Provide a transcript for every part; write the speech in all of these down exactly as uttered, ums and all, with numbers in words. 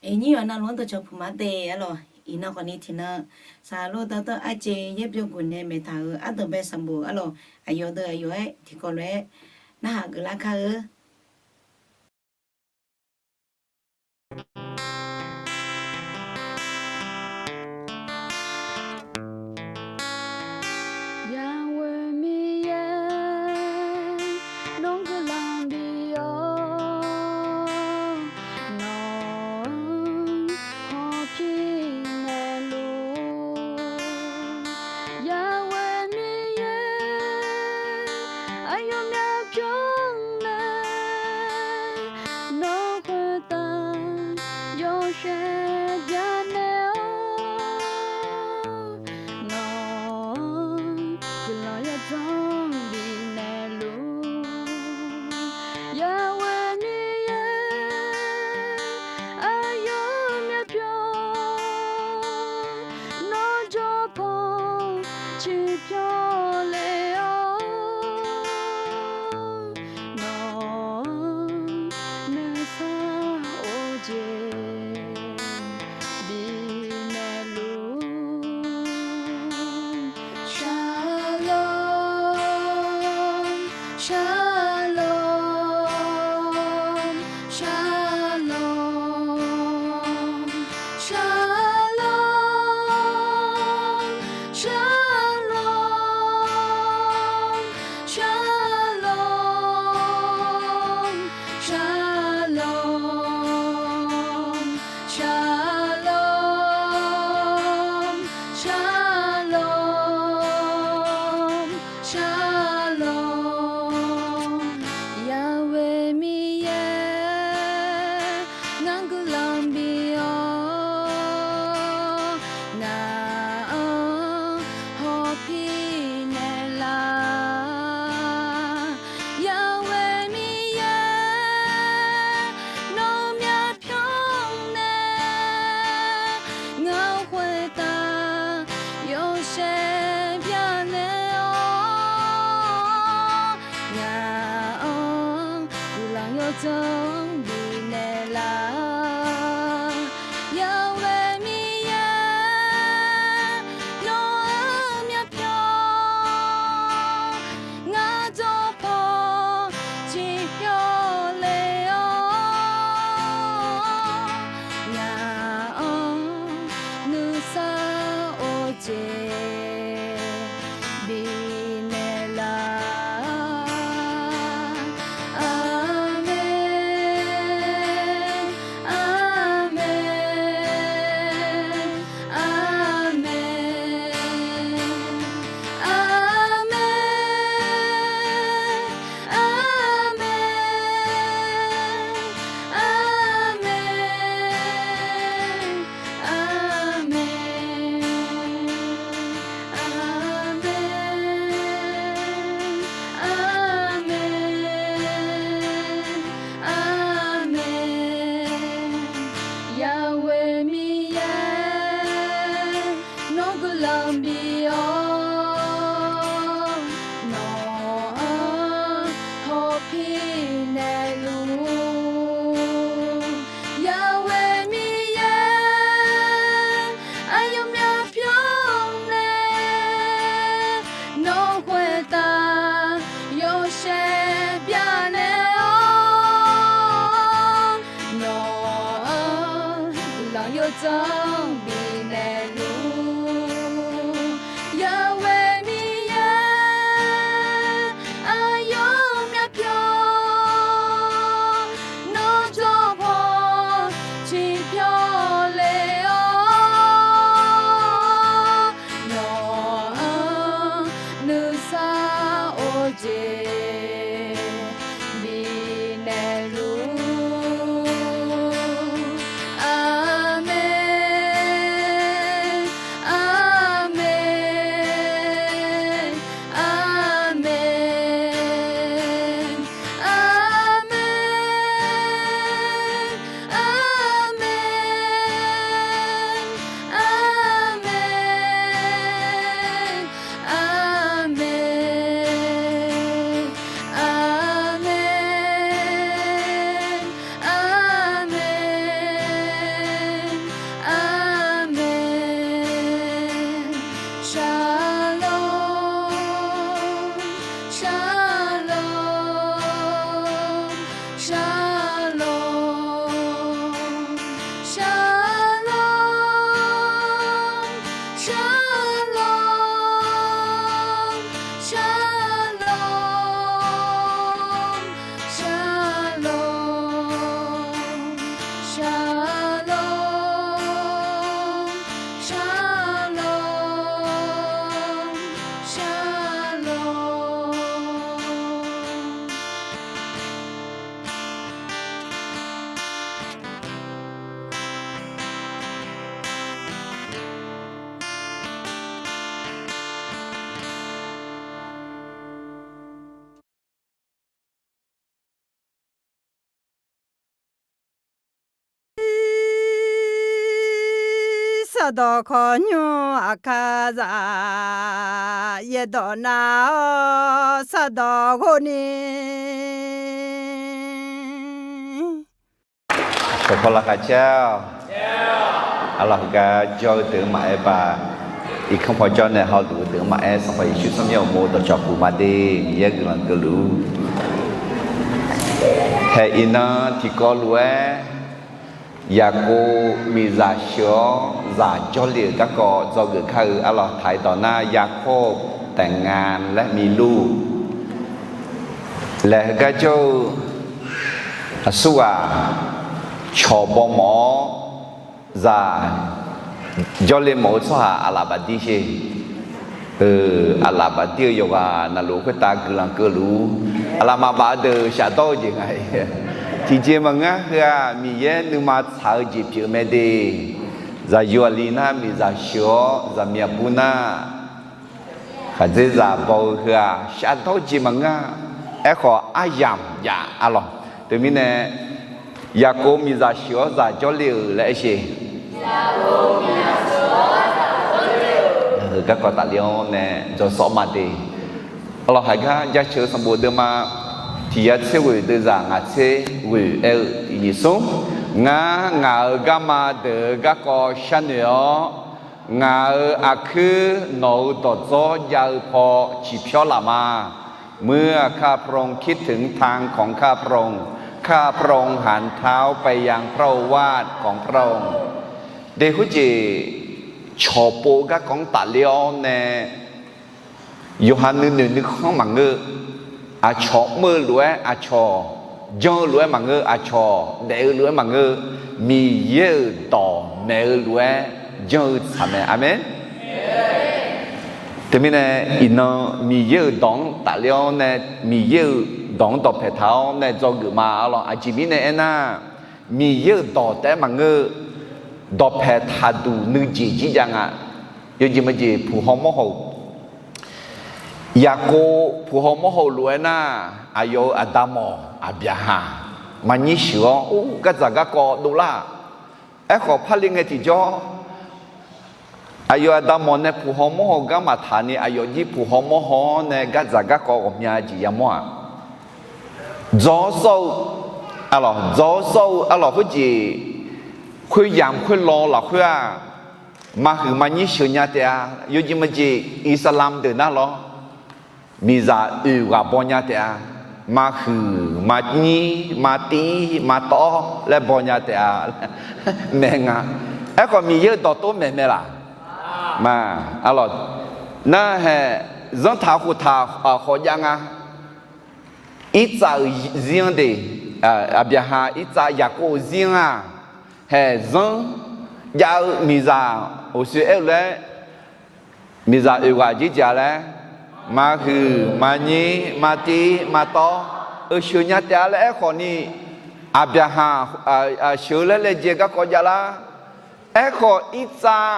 Iqnyir yawqnan luf-anr dawqcawq puq ma de arlawq. Iqnan khawfni tiqnan saqlor dawrdanr arjeq yaerbyov guf nae maeqtaq-euq ardanqbae sanqbof arlawq. Aqyawf deuq aqyawf-aer tiqkawv lof-aer narhaq geuflar kar-eu. Yaghoe Miqyaer, nawr guiqlanq bif-awr, nawq-anr hawpir naeqluf. Yaghoe Miqyaer, aqyawfmaf pyawr nae nawr khoertav yawshaef byanaeq-awr, nawq-anr guiqlanq yawdzanr bifnaeq luf. Yaghoe Miqyaer, aqyawfmaf pyawr, nawr jawrpaw ciqpyawr le-awr, nawq-anr nuisar of jeq bifnaeq luf. Shalom, shalom, shalom, shalom, shalom, shalom, shalom, shalom, shalom, shalom. Yaghoe Miqyaer, ngar guiqlanq bif-awr, ngaq-anr hawpir naeqlaf. Yaghoe Miqyaer, nawr myavpyawr nae ngaq-anr khoertav yawshaef byanaeq-awr, ngaq-anr guiqlanq yawdzanr bifnaeq laf. Yaghoe Miqyaer, nawr-anr myavpyawr, ngar jawrpaw ciqpyawr le-awr, ngaq-anr nuisar of jeq bifnaeq laf. Aqmeq, aqmeq, aqmeq, aqmeq, aqmeq, aqmeq, aqmeq, aqmeq, aqmeq, aqmeq. Yaghoe Miqyaer, nawr guiqlanq bif-awr, nawq-anr hawpir naeqluf. Yaghoe Miqyaer, aqyawfmaf pyawr nae nawr khoertav yawshaef byanaeq-awr, nawq-anr guiqlanq yawdzanr bifnaeq luf. Yaghoe Miqyaer, aqyawfmaf pyawr, nawr jawrpaw ciqpyawr le-awr, nawq-anr nuisar of jeq bifnaeq luf. Aqmeq, Sardawq khawqnymr aqkar zaq, yaerdawq nav-awr sardawq ghov ni. Shawqpaw laqkhaq caer-awq. Arlawq heugar jawr-eu deuq-anr maqaer ba. Irkanr paw jawr nae hawluf-eu deuq-anr maqaer, Sanqpaq Yeqsur tsawrmyanr uqmov dawqcawq puq ma de. Miqyaer guiqlanq keuvluf-ur. Haeq iqnan tiqkawv lof-aer, Yaqkov miqzaq sheuq-awr zaq jawrle-euq garkawv dzawgeuf kar-eu. Arlawq taq-ir dawq nar, ยาโคบแต่งงานและมีลูก laer heugar jawr-eu aqsurghaq cawq baw mawf-awr zaq jawrle mawf-eu tsawrhaq aqlaf bafdir sher. Aqlaf bafdir-eu yawqghaq navluf khoertav guiqlanq keuvluf-ur. Aqlaf maqbaf-eu deuq shafdawr-eu jeq nga. Tiqjeq maqngeur-a. Heu-aq Miqyaer nuima tsaq-eu jeq pyeuf mae de. Zaqyo aqli nar miqzaq sheuq-awr zaqmiq aqbur nar khaqdzerzaq baw-eu heu-aq shafdawr jeq maqngeur-a. Aerkhawf aryamq jav-a lawq. Teumirnae, Yaqkov miqzaq sheuq-awr zaq jawrle-euq laer aer sher. Heu garkawv tafler-awr nae dzaw sawr ma de. Arlawq haiq gar jaceuq-eu sanqbof deuvma tiq yar tser ghoeq deuvzaq ngaq tser ghoeq aer-eu tiq nyiq smr. Ngar ngaq-euq garma deuq-euq garkawv sharnoeq-awr, ngaq-euq aqkuir nawq-euq dawqdzawr jav-eu paw ciqpyawr laf ma. เมื่อข้าพระองค์คิดถึงทางของข้าพระองค์ ข้าพระองค์หันเท้าไปยังพระโอวาทของพระองค์ de khoerjeq cawqpov garkawv-anr tafler-awr nae, yawqha nuinoeq nuikhanr maqngeur. Aqcawq mr-eu lof-aer, aqcawq janr-eu lof-aer maqngeur, aqcawq daef-eu lof-aer maqngeur. Miqyaer-euq dawq maeq-eu lof-aer janr-eu tsaq mae. Aqmeq. Teumirnae, iqnan Miqyaer-euq dawq-anr tafler-awr nae, Miqyaer-euq dawq-anr dawqpaeq taq-awr nae dzawgeuf ma. Arlawq aqjeq mirnae aernar, Miqyaer-euq dawq taef-aer maqngeur-eu, dawqpaeq taqduq nuijeq jir jav nga. Yawjeq maqjeq puq haw mawr haw-euq Yaqkov puq haw mawr haw-euq lof-aer nar, aqyawf-euq aqda mawq Aqbyaqhaq maqnyir sheuq-awr, or, gardzaq garkawv dovlar. Aerkhawf parle ngae tiqjawr, aqyawf aqda mawq nae puq haw mawr haw-eu gar maqtaq ni, aqyawf jir puq haw mawr haw-awr nae gardzaq garkawv ghawqmya jeq yamawr-aq, dzaw-awr sawr-eu, arlawq, dzaw-awr sawr-eu arlawq khoerjeq, khoeryamq khoerlaw lafkhoer-aq, maqhuiq maqnyir sheuq nya taef-a. Yawjeq maqjeq Iqsaqlamq deuq nar lawr, miqzaq oeq ghaq baw nya taef-a. Maqhuiq maqnyir maqtiv maqtawv laer baw nya taef-a. Maeq nga. Aerkhawf Miqyaer-euq dawq tov maeq mae laq? Ma, arlawq, nar hae, zanrtaq khoftaq khawf jav nga. Irtsav-euq zir-anr de, Aqbyaqhaq, Irtsav, Yaqkov-euq zir-anr-aq, hae zanr jav-eu miqzaq, oqsoe aer-eu lof-aer, miqzaq oeq ghaq jir jav laer, maqhuiq maqnyir maqtiv maqtawv, oeq sheuq nya taef-a laer aerkhawf ni, Aqbyaqhaq sheuq-eu laer laejae garkawv jav lar. Aerkhawf Irtsav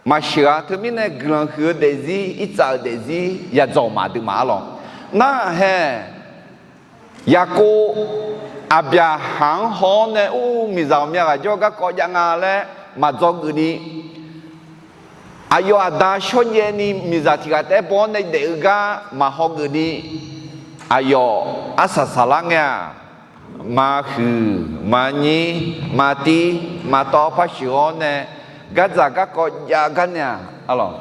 maqsheuq-a. Teumirnae guiqlanq huiq-eu daefzir, Irtsav-euq daefzir yadzawq maqdui maqar lawq. Nar hae, Yaqkov Aqbyaqhaq-anr haw-awr nae, or, miqzaq ghawqmya ghaq jawr garkawv jav nga laer maqdzawgeuf ni, aqyawf aqda shawrjaev ni miqzaq tiq ghaq taef-aer baw-awr nae daef-eu gar maqhaw geuf ni, aqyawf arsaq saqlar ngae-aq, maqhuiq maqnyir maqtiv maqtawv par sheuq-awr nae gardzaq garkawv jav gar nae-aq, arlawq.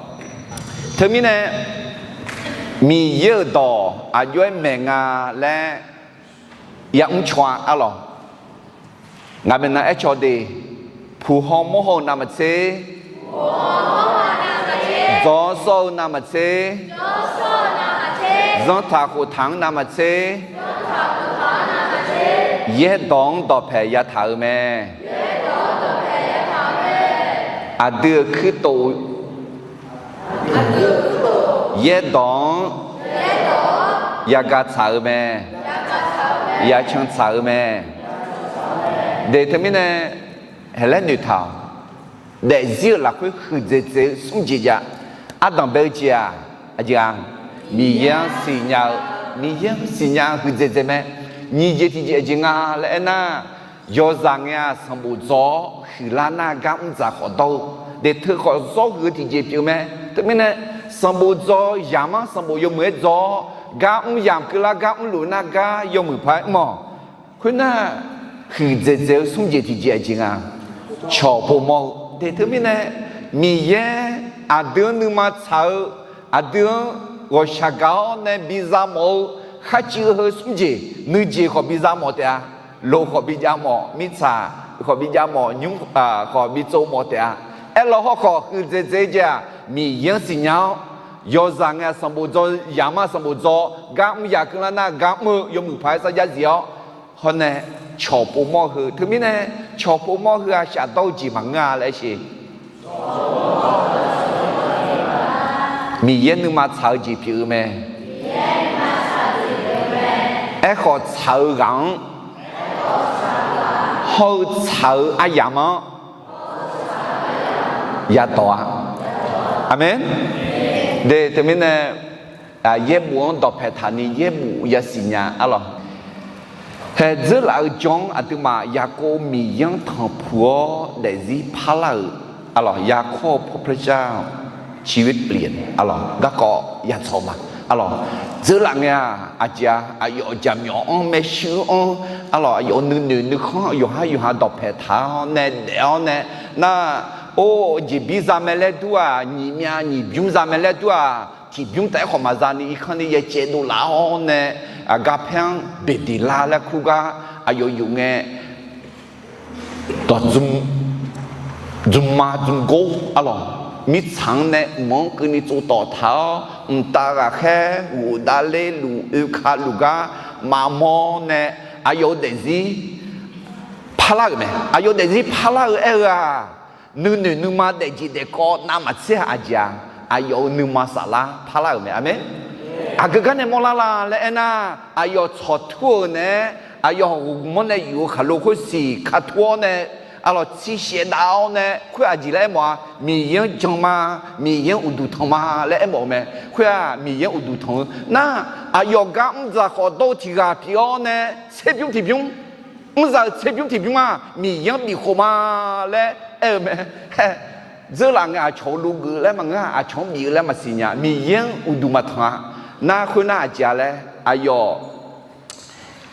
Teumirnae, Miqyaer-euq dawq aqjox-aer maeq nga laer yamr caw-a, arlawq. Ngaq maeqnan aercaw de, puq haw mawr haw-eu navmaqtser, dzaw-awr sawr-eu navmaqtser, zanrtaq khoftaq-anr navmaqtser, yaerdawq-anr dawqpaeq yataq-euq mae. Aqdui-euq kuirtof yaerdawq-anr yagaq tsaq-eu mae. Yacan tsaq-eu mae. De teumirnae, haeq laer noeqtaq-awq. Daefzir-euq lafkhoer huiqdzaeq dzaeq-eu smr jeq jav. Ardanq bae-eu jeq-aq, aqjeq-aq, Miqyaer-anr siqnya-eu, Miqyaer-anr siqnya huiqdzaeq dzaeq mae. Nyiq jeq tiqjeq aqjeq nga laer aernar, yawzaq ngae-aq sanqbof dzaw-awr huiqlar nar gar mr dzaq khawf dawr-eu Daeqteu khawf zawr huiq-eu tiqjeq pyeuf mae. Teumirnae, sanqbof dzaw yamq-anr sanqbof yawmuiq-aer dzaw-awr, gar mr yamq keuvlar gar mrluf nar gar yawmuiq paq-aer mr-awq. Khoernar, huiqdzaeq dzaeq-eu smr jeq tiqjeq aqjeq nga, cawq pov mawr-eu. Daeqteu mirnae, Miqyaer aqdui-anr nuima tsaq-eu, aqdui-anr ghawqshaq gaq-awr nae biza mawf-eu kharcuiv heu smr jeq nuijeq khawf biza mawf taef-a. Loq khawf bijav mawf, mirtsaq khawf bijav mawf, nymr khawf bitsov mawf taef-a. Aerlaw hawrkhawf huiqdzaeq dzaeq-eu jeq-aq, Miqyaer-anr siqnya-awr, yawzaq ngae-aq sanqbof dzaw, yamq-anr sanqbof dzaw, gar mr yamq keuvlar nar gar mr-eu yawmuiq paq-aer sarjax zif-awr, hawrnae cawq pov mawr heu. Teumirnae, cawq pov mawr heu-aq shafdawr-eu jeq maqngeur-a laer siq. Miqyaer nuima tsaq-eu jeq pyeuf-eu mae. Aerkhawf tsaq-eu ghaq-anr hawr-eu tsaq-eu aryamq-anr yadawq-a. Aqmeq. De teumirnae, yaerbof-anr dawqpae taqni yaerbof yasiq nya arlawq. Hae dzeurlaf-eu jan-anr aqduimaf Yaqkov Miqyaer-anr tanqpuq-awr daefzir parlar-euq arlawq. ยาโคบ พระเจ้า ชีวิตเปลี่ยน arlawq. Garkawv yatawq ma arlawq. Dzeurlaf ngae-aq aqjeq-a, aqyawf jaqmyawf-anr maershuir-anr arlawq, aqyawf nuinoeq nuikhanr yawqhar yawqha dawqpae taq-awr nae daef-awr nae nar, or jeqbir za mae laer dur-aq, nyiq myav nyiq bymr za mae laer dur-aq, tiqbymr taef-aer khawf maqza ni irkanr ni yacaev dovlaf-awr nae, garpaer-anr beqdeqlar laer kur gar aqyawf yuf ngae, dawq dzmr ma dzmr gor arlawq. Mirtsaq-anr nae mq-anr keuvni tsovtawf taq-awr, mqtav ghaqkhaer ghofdav ler luf oeka luf gar maqmawr nae, aqyawf-euq daefzir parlar-euq mae. Aqyawf daefzir parlar-eu aer-eu-aq, nuinoeq nuima daefjeq daefkawv navmaqtser-aq aqjeq-a, aqyawf-euq nuima saflar parlar-euq mae. Aqmeq. Aqgeu gar nae mawrlar la laer aernar, aqyawf tsawqtur-euq naeq-aer, aqyawf hawqghof manr nae yuf-eu khaqlo khoersiq katur-awr nae, arlawq, tsiqsaef dav-awr nae, khoer aqjeq laer aermawf-a, Miqyaer-anr jan ma, Miqyaer-anr uqduq tanq ma laer aermawf-eu mae. Khoer-aq Miqyaer-anr uqduq tanq-eu nar, aqyawf gar mr dzaq khawf dawr-eu tiq ghaq pyeuf-awr nae, tserbymr tiqbymr, mr dzaq-euq tserbymr tiqbymr-aq Miqyaer-anr bifkhof ma laer aer-eu mae. Dzeurlaf ngae aqcawq-eu logeuf laer maqngeur-a, aqcawq-anr bif-eu laer maqsiq nya, Miqyaer-anr uqduq maqtanq-a. Nar khoernar aqjeq-a laer, aqyawf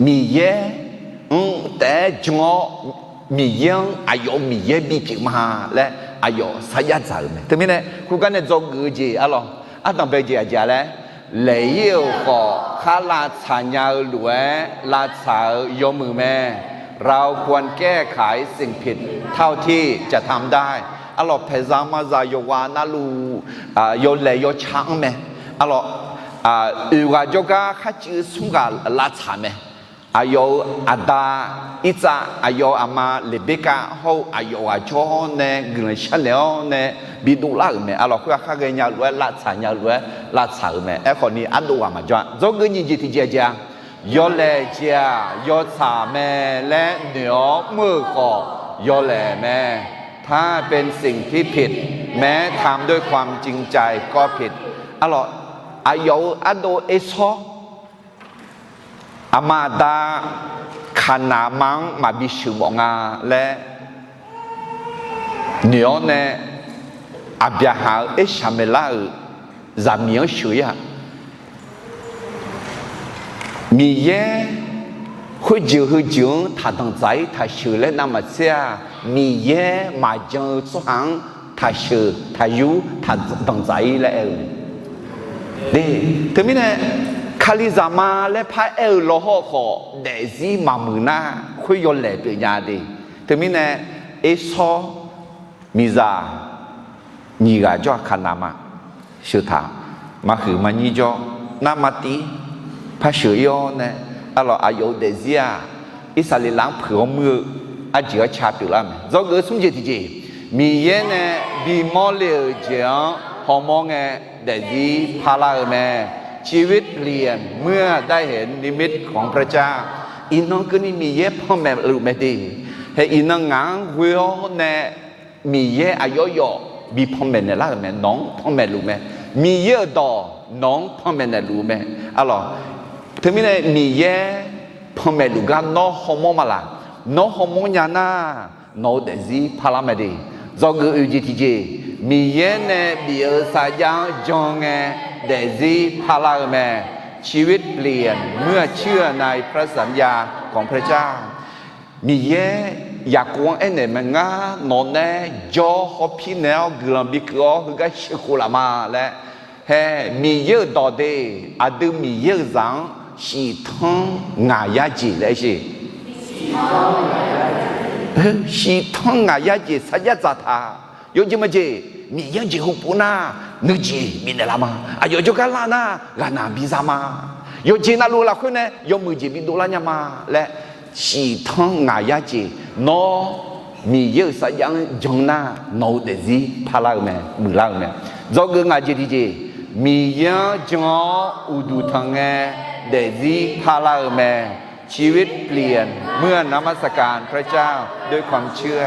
Miqyaer-anr taef-aer jan-awr, Miqyaer-anr aqyawf-euq Miqyaer bipyeuf ma laer aqyawf sarjax dzaq-euq mae. Teumirnae, khoergar nae dzawgeuf-eu jeq arlawq, ardanqbae jeq aqjeq-a laer, laeq-ir-euq khawf khar lavtsaq nya-eu lof-aer lavtsaq-euq yawmuiq mae. เราควรแก้ไขสิ่งผิดเท่าที่จะทำได้ arlawq, paeqza maza yawqghaq navluf yawlaeq yawca-anr mae. Arlawq, oeq ghaq jawrgar kharcuiv smr ghaq lavtsaq mae. Aqyawf-euq aqda Irtsav, aqyawf-euq aqma Leqberkav hawr-eu aqyawf ghaq jawr-awr nae guiqlanq sharnaeq-awr nae bidov lar-euq mae. Arlawq, khoer-aq khar ghaenya-eu lof-aer lavtsaq nya-eu lof-aer lavtsaq-euq mae. Aerkhawf ni ardov ghaq maqjawr-a. Dzawgeuf nyiq jeq tiqjeq aqjeq-a, yawlaeq jeq-aq yawtsaq mae laer noeq-awr mr-euq khawf yawlaeq mae. ถ้าเป็นสิ่งที่ผิด แม้ทำด้วยความจริงใจก็ผิด Arlawq, aqyawf-euq ardov Ersawr, aqma aqda Kaqnaq ma-anr maqbi sheuqmawf nga laer noeq-awr nae, Aqbyaqhaq-euq Ershaqmaeqlar-euq zaqmiq-anr sheuq-ir-aq, Miqyaer khoerjeuq heujeuq-anr taqdanqdzaq-ir taqsheuq laer navmaqtser-aq, Miqyaer maqjan-eu tsawrhaq-anr taqsheuq taqyur taqdanqdzaq-ir laer aer-eu. Teumirnae, Kalizaq ma laer paraer-eu lawhawr khawf daefzir maqmuiq nar, khoer yawlaeq pyeufnya de. Teumirnae, Ersawr miqzaq nyiq ghaq jawr-aq, Kaqnaq ma sheuq taq, maqhuiq maqnyir jawr, nar maqtiv par sheuq-ir-awr nae, arlawq, aqyawf-euq daefzir-aq, Irsaqleqlav-anr puiq-awr muir-eu arjeq arca pyeuflar mae. Dzawgeuf-eu smr jeq tiqjeq, Miqyaer nae bimawr le-euq jeq-anr hawmawr ngae, daefzir parlar-eu mae. ชีวิตเปลี่ยนเมื่อได้เห็นนิมิตของพระเจ้า Iqnan keuvni Miqyaer panmaeq luf mae de. Hae iqnan ngaq-anr ghoe-awr nae, Miqyaer aqyawf yawf bi panmaeq naeqlar-euq mae. Nawq-anr panmaeq luf mae. Miqyaer-euq dawq nawq-anr panmaeq naeqluf-eu mae. Arlawq, teumirnae Miqyaer panmaeq luf gar nawr hawmawr ma laq? Nawr hawmawr nya nar, nawq-eu daefzir parlar mae de. Dzawgeuf oeq jeq tiqjeq, Miqyaer nae bif-eu sarjax-anr jan ngae daefzir parlar-eu mae. ชีวิตเปลี่ยนเมื่อเชื่อในพระสัญญาของพระเจ้า Miqyaer Yaqkov-anr aernaeq mae, Ngar nawq nae jawr hawpir naeq-awr guiqlanq bikeuv-awr heugar sheuqkhof laf ma laer. Hae, Miqyaer-euq dawq de, aqdui Miqyaer-euq zaq-anr shif tanr ngaq yar jeq laer aer sheq. Shif tanr ngaq yar jeq sarjax dzaqtaq. Yawjeq maqjeq, Miqyaer-anr jeqhu pov nar, nuijeq bifnaeq laf ma. Aqyawf jawrgar lar nar, ghaqnaq biza ma. Yawqjeq navluf lafkhoer nae yawmuiq jeq bidov lar nya ma laer, shif tanr ngaq yar jeq, nawr Miqyaer-euq sarjax-anr jan nar, nawq-eu daefzir parlar-eu mae, muiqlar-eu mae. Dzawgeuf ngaq jeq tiqjeq, Miqyaer-anr jan-awr uqduq tanq ngae daefzir parlar-eu mae. ชีวิตเปลี่ยนเมื่อนมัสการพระเจ้าด้วยความเชื่อ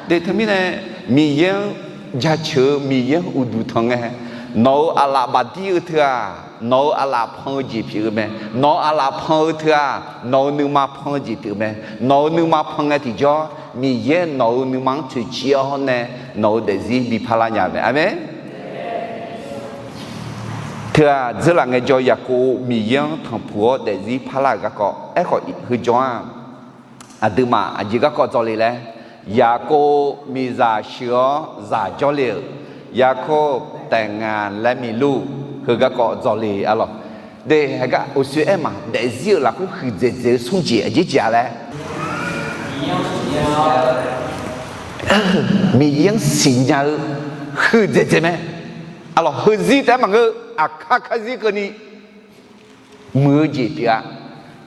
De teumirnae, Miqyaer-anr jaceuq-eu Miqyaer-anr uqduq tanq ngae, nawq-euq aqlaf bafdir-eu teu-aq, nawq-euq aqlaf pan-eu jeq pyeuf-eu mae. Nawq-euq aqlaf pan-eu teu-aq, nawq-euq nuima pan-eu jeq pyeuf-eu mae. Nawq-euq nuima pan ngae tiqjawr, Miqyaer nawq-euq nuima-anr toeqciv-awr nae nawq-euq daefzir bi parlar nya-eu mae. Aqmeq. Teu-aq, dzeurlaf ngaejawr Yaqkov Miqyaer-anr tanqpuq-awr daefzir parlar-euq garkawv aerkhawf heujawr-aq, aqduimaf aqjeq garkawv dzawle laer, Yaqkov miqzaq sheuq-awr zaq jawrle-euq, Yaqkov taef ngaq laer miq luf, heu garkawv dzawle arlawq. De, heugar uqshoe aer ma, daefzir-euq lafkhoer huiqdzaeq dzaeq-eu smr jeq aqjeq jeq-a laer, Miqyaer-anr siqnya-eu huiqdzaeq dzaeq mae. Arlawq, heuzir taef-aer maqngeur, aqkar karzir keuvni muiq-eu jeq pyeuf-a.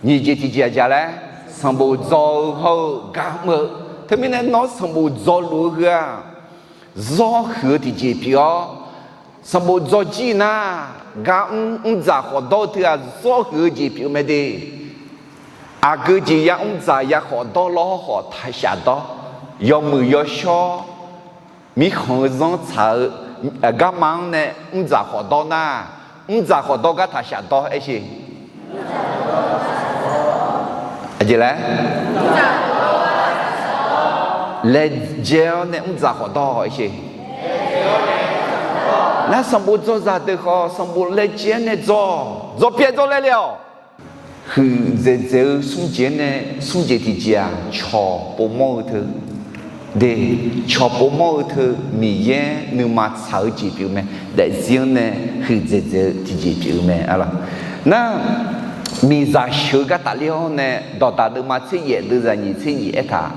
Nyiq jeq tiqjeq aqjeq laer, sanqbof dzaw-eu hawr-eu gar mr-eu. Teumirnae nawr sanqbof dzaw luf-eu heu-aq, zawr huiq-eu tiqjeq pyeuf-awr, sanqbof dzaw jir nar, gar mr mrdzaq khawf dawr-eu teu-aq, zawr huiq-eu jeq pyeuf-eu mae de. Aqgeu jeq ya mrdzaq ya khawf dawr lawr khawf taqshaf dawr. Yawmuiq yawshawr mirkhanq-eu zanr tsaq-eu garma-anr nae mrdzaq khawf dawr nar, mrdzaq khawf dawr gar taqshaf dawr aer sheq. Aqjeq laer, laejae-awr nae mrdzaq khawf dawr aer sheq. Nar sanqbof dzaw zaqdeuq khawf, sanqbof laejae-awr nae dzaw, dzaw pyaev dzaw laev le-awq. Huiqdzaeq dzaeq-eu smr jeq-anr nae smr jeq tiqjeq-aq, cawq povmawr-eu teu. De, cawq povmawr-eu teu Miqyaer nuima tsaq-eu jeq pyeuf-eu mae. Daefzir-anr nae huiqdzaeq dzaeq-eu tiqjeq pyeuf-eu mae arlawq. Nar, miqzaq sheuq-eu gar tafler-awr nae, dawqdaq deuvma tser yaef deuvzaq nyiq tser nyiq aertaq,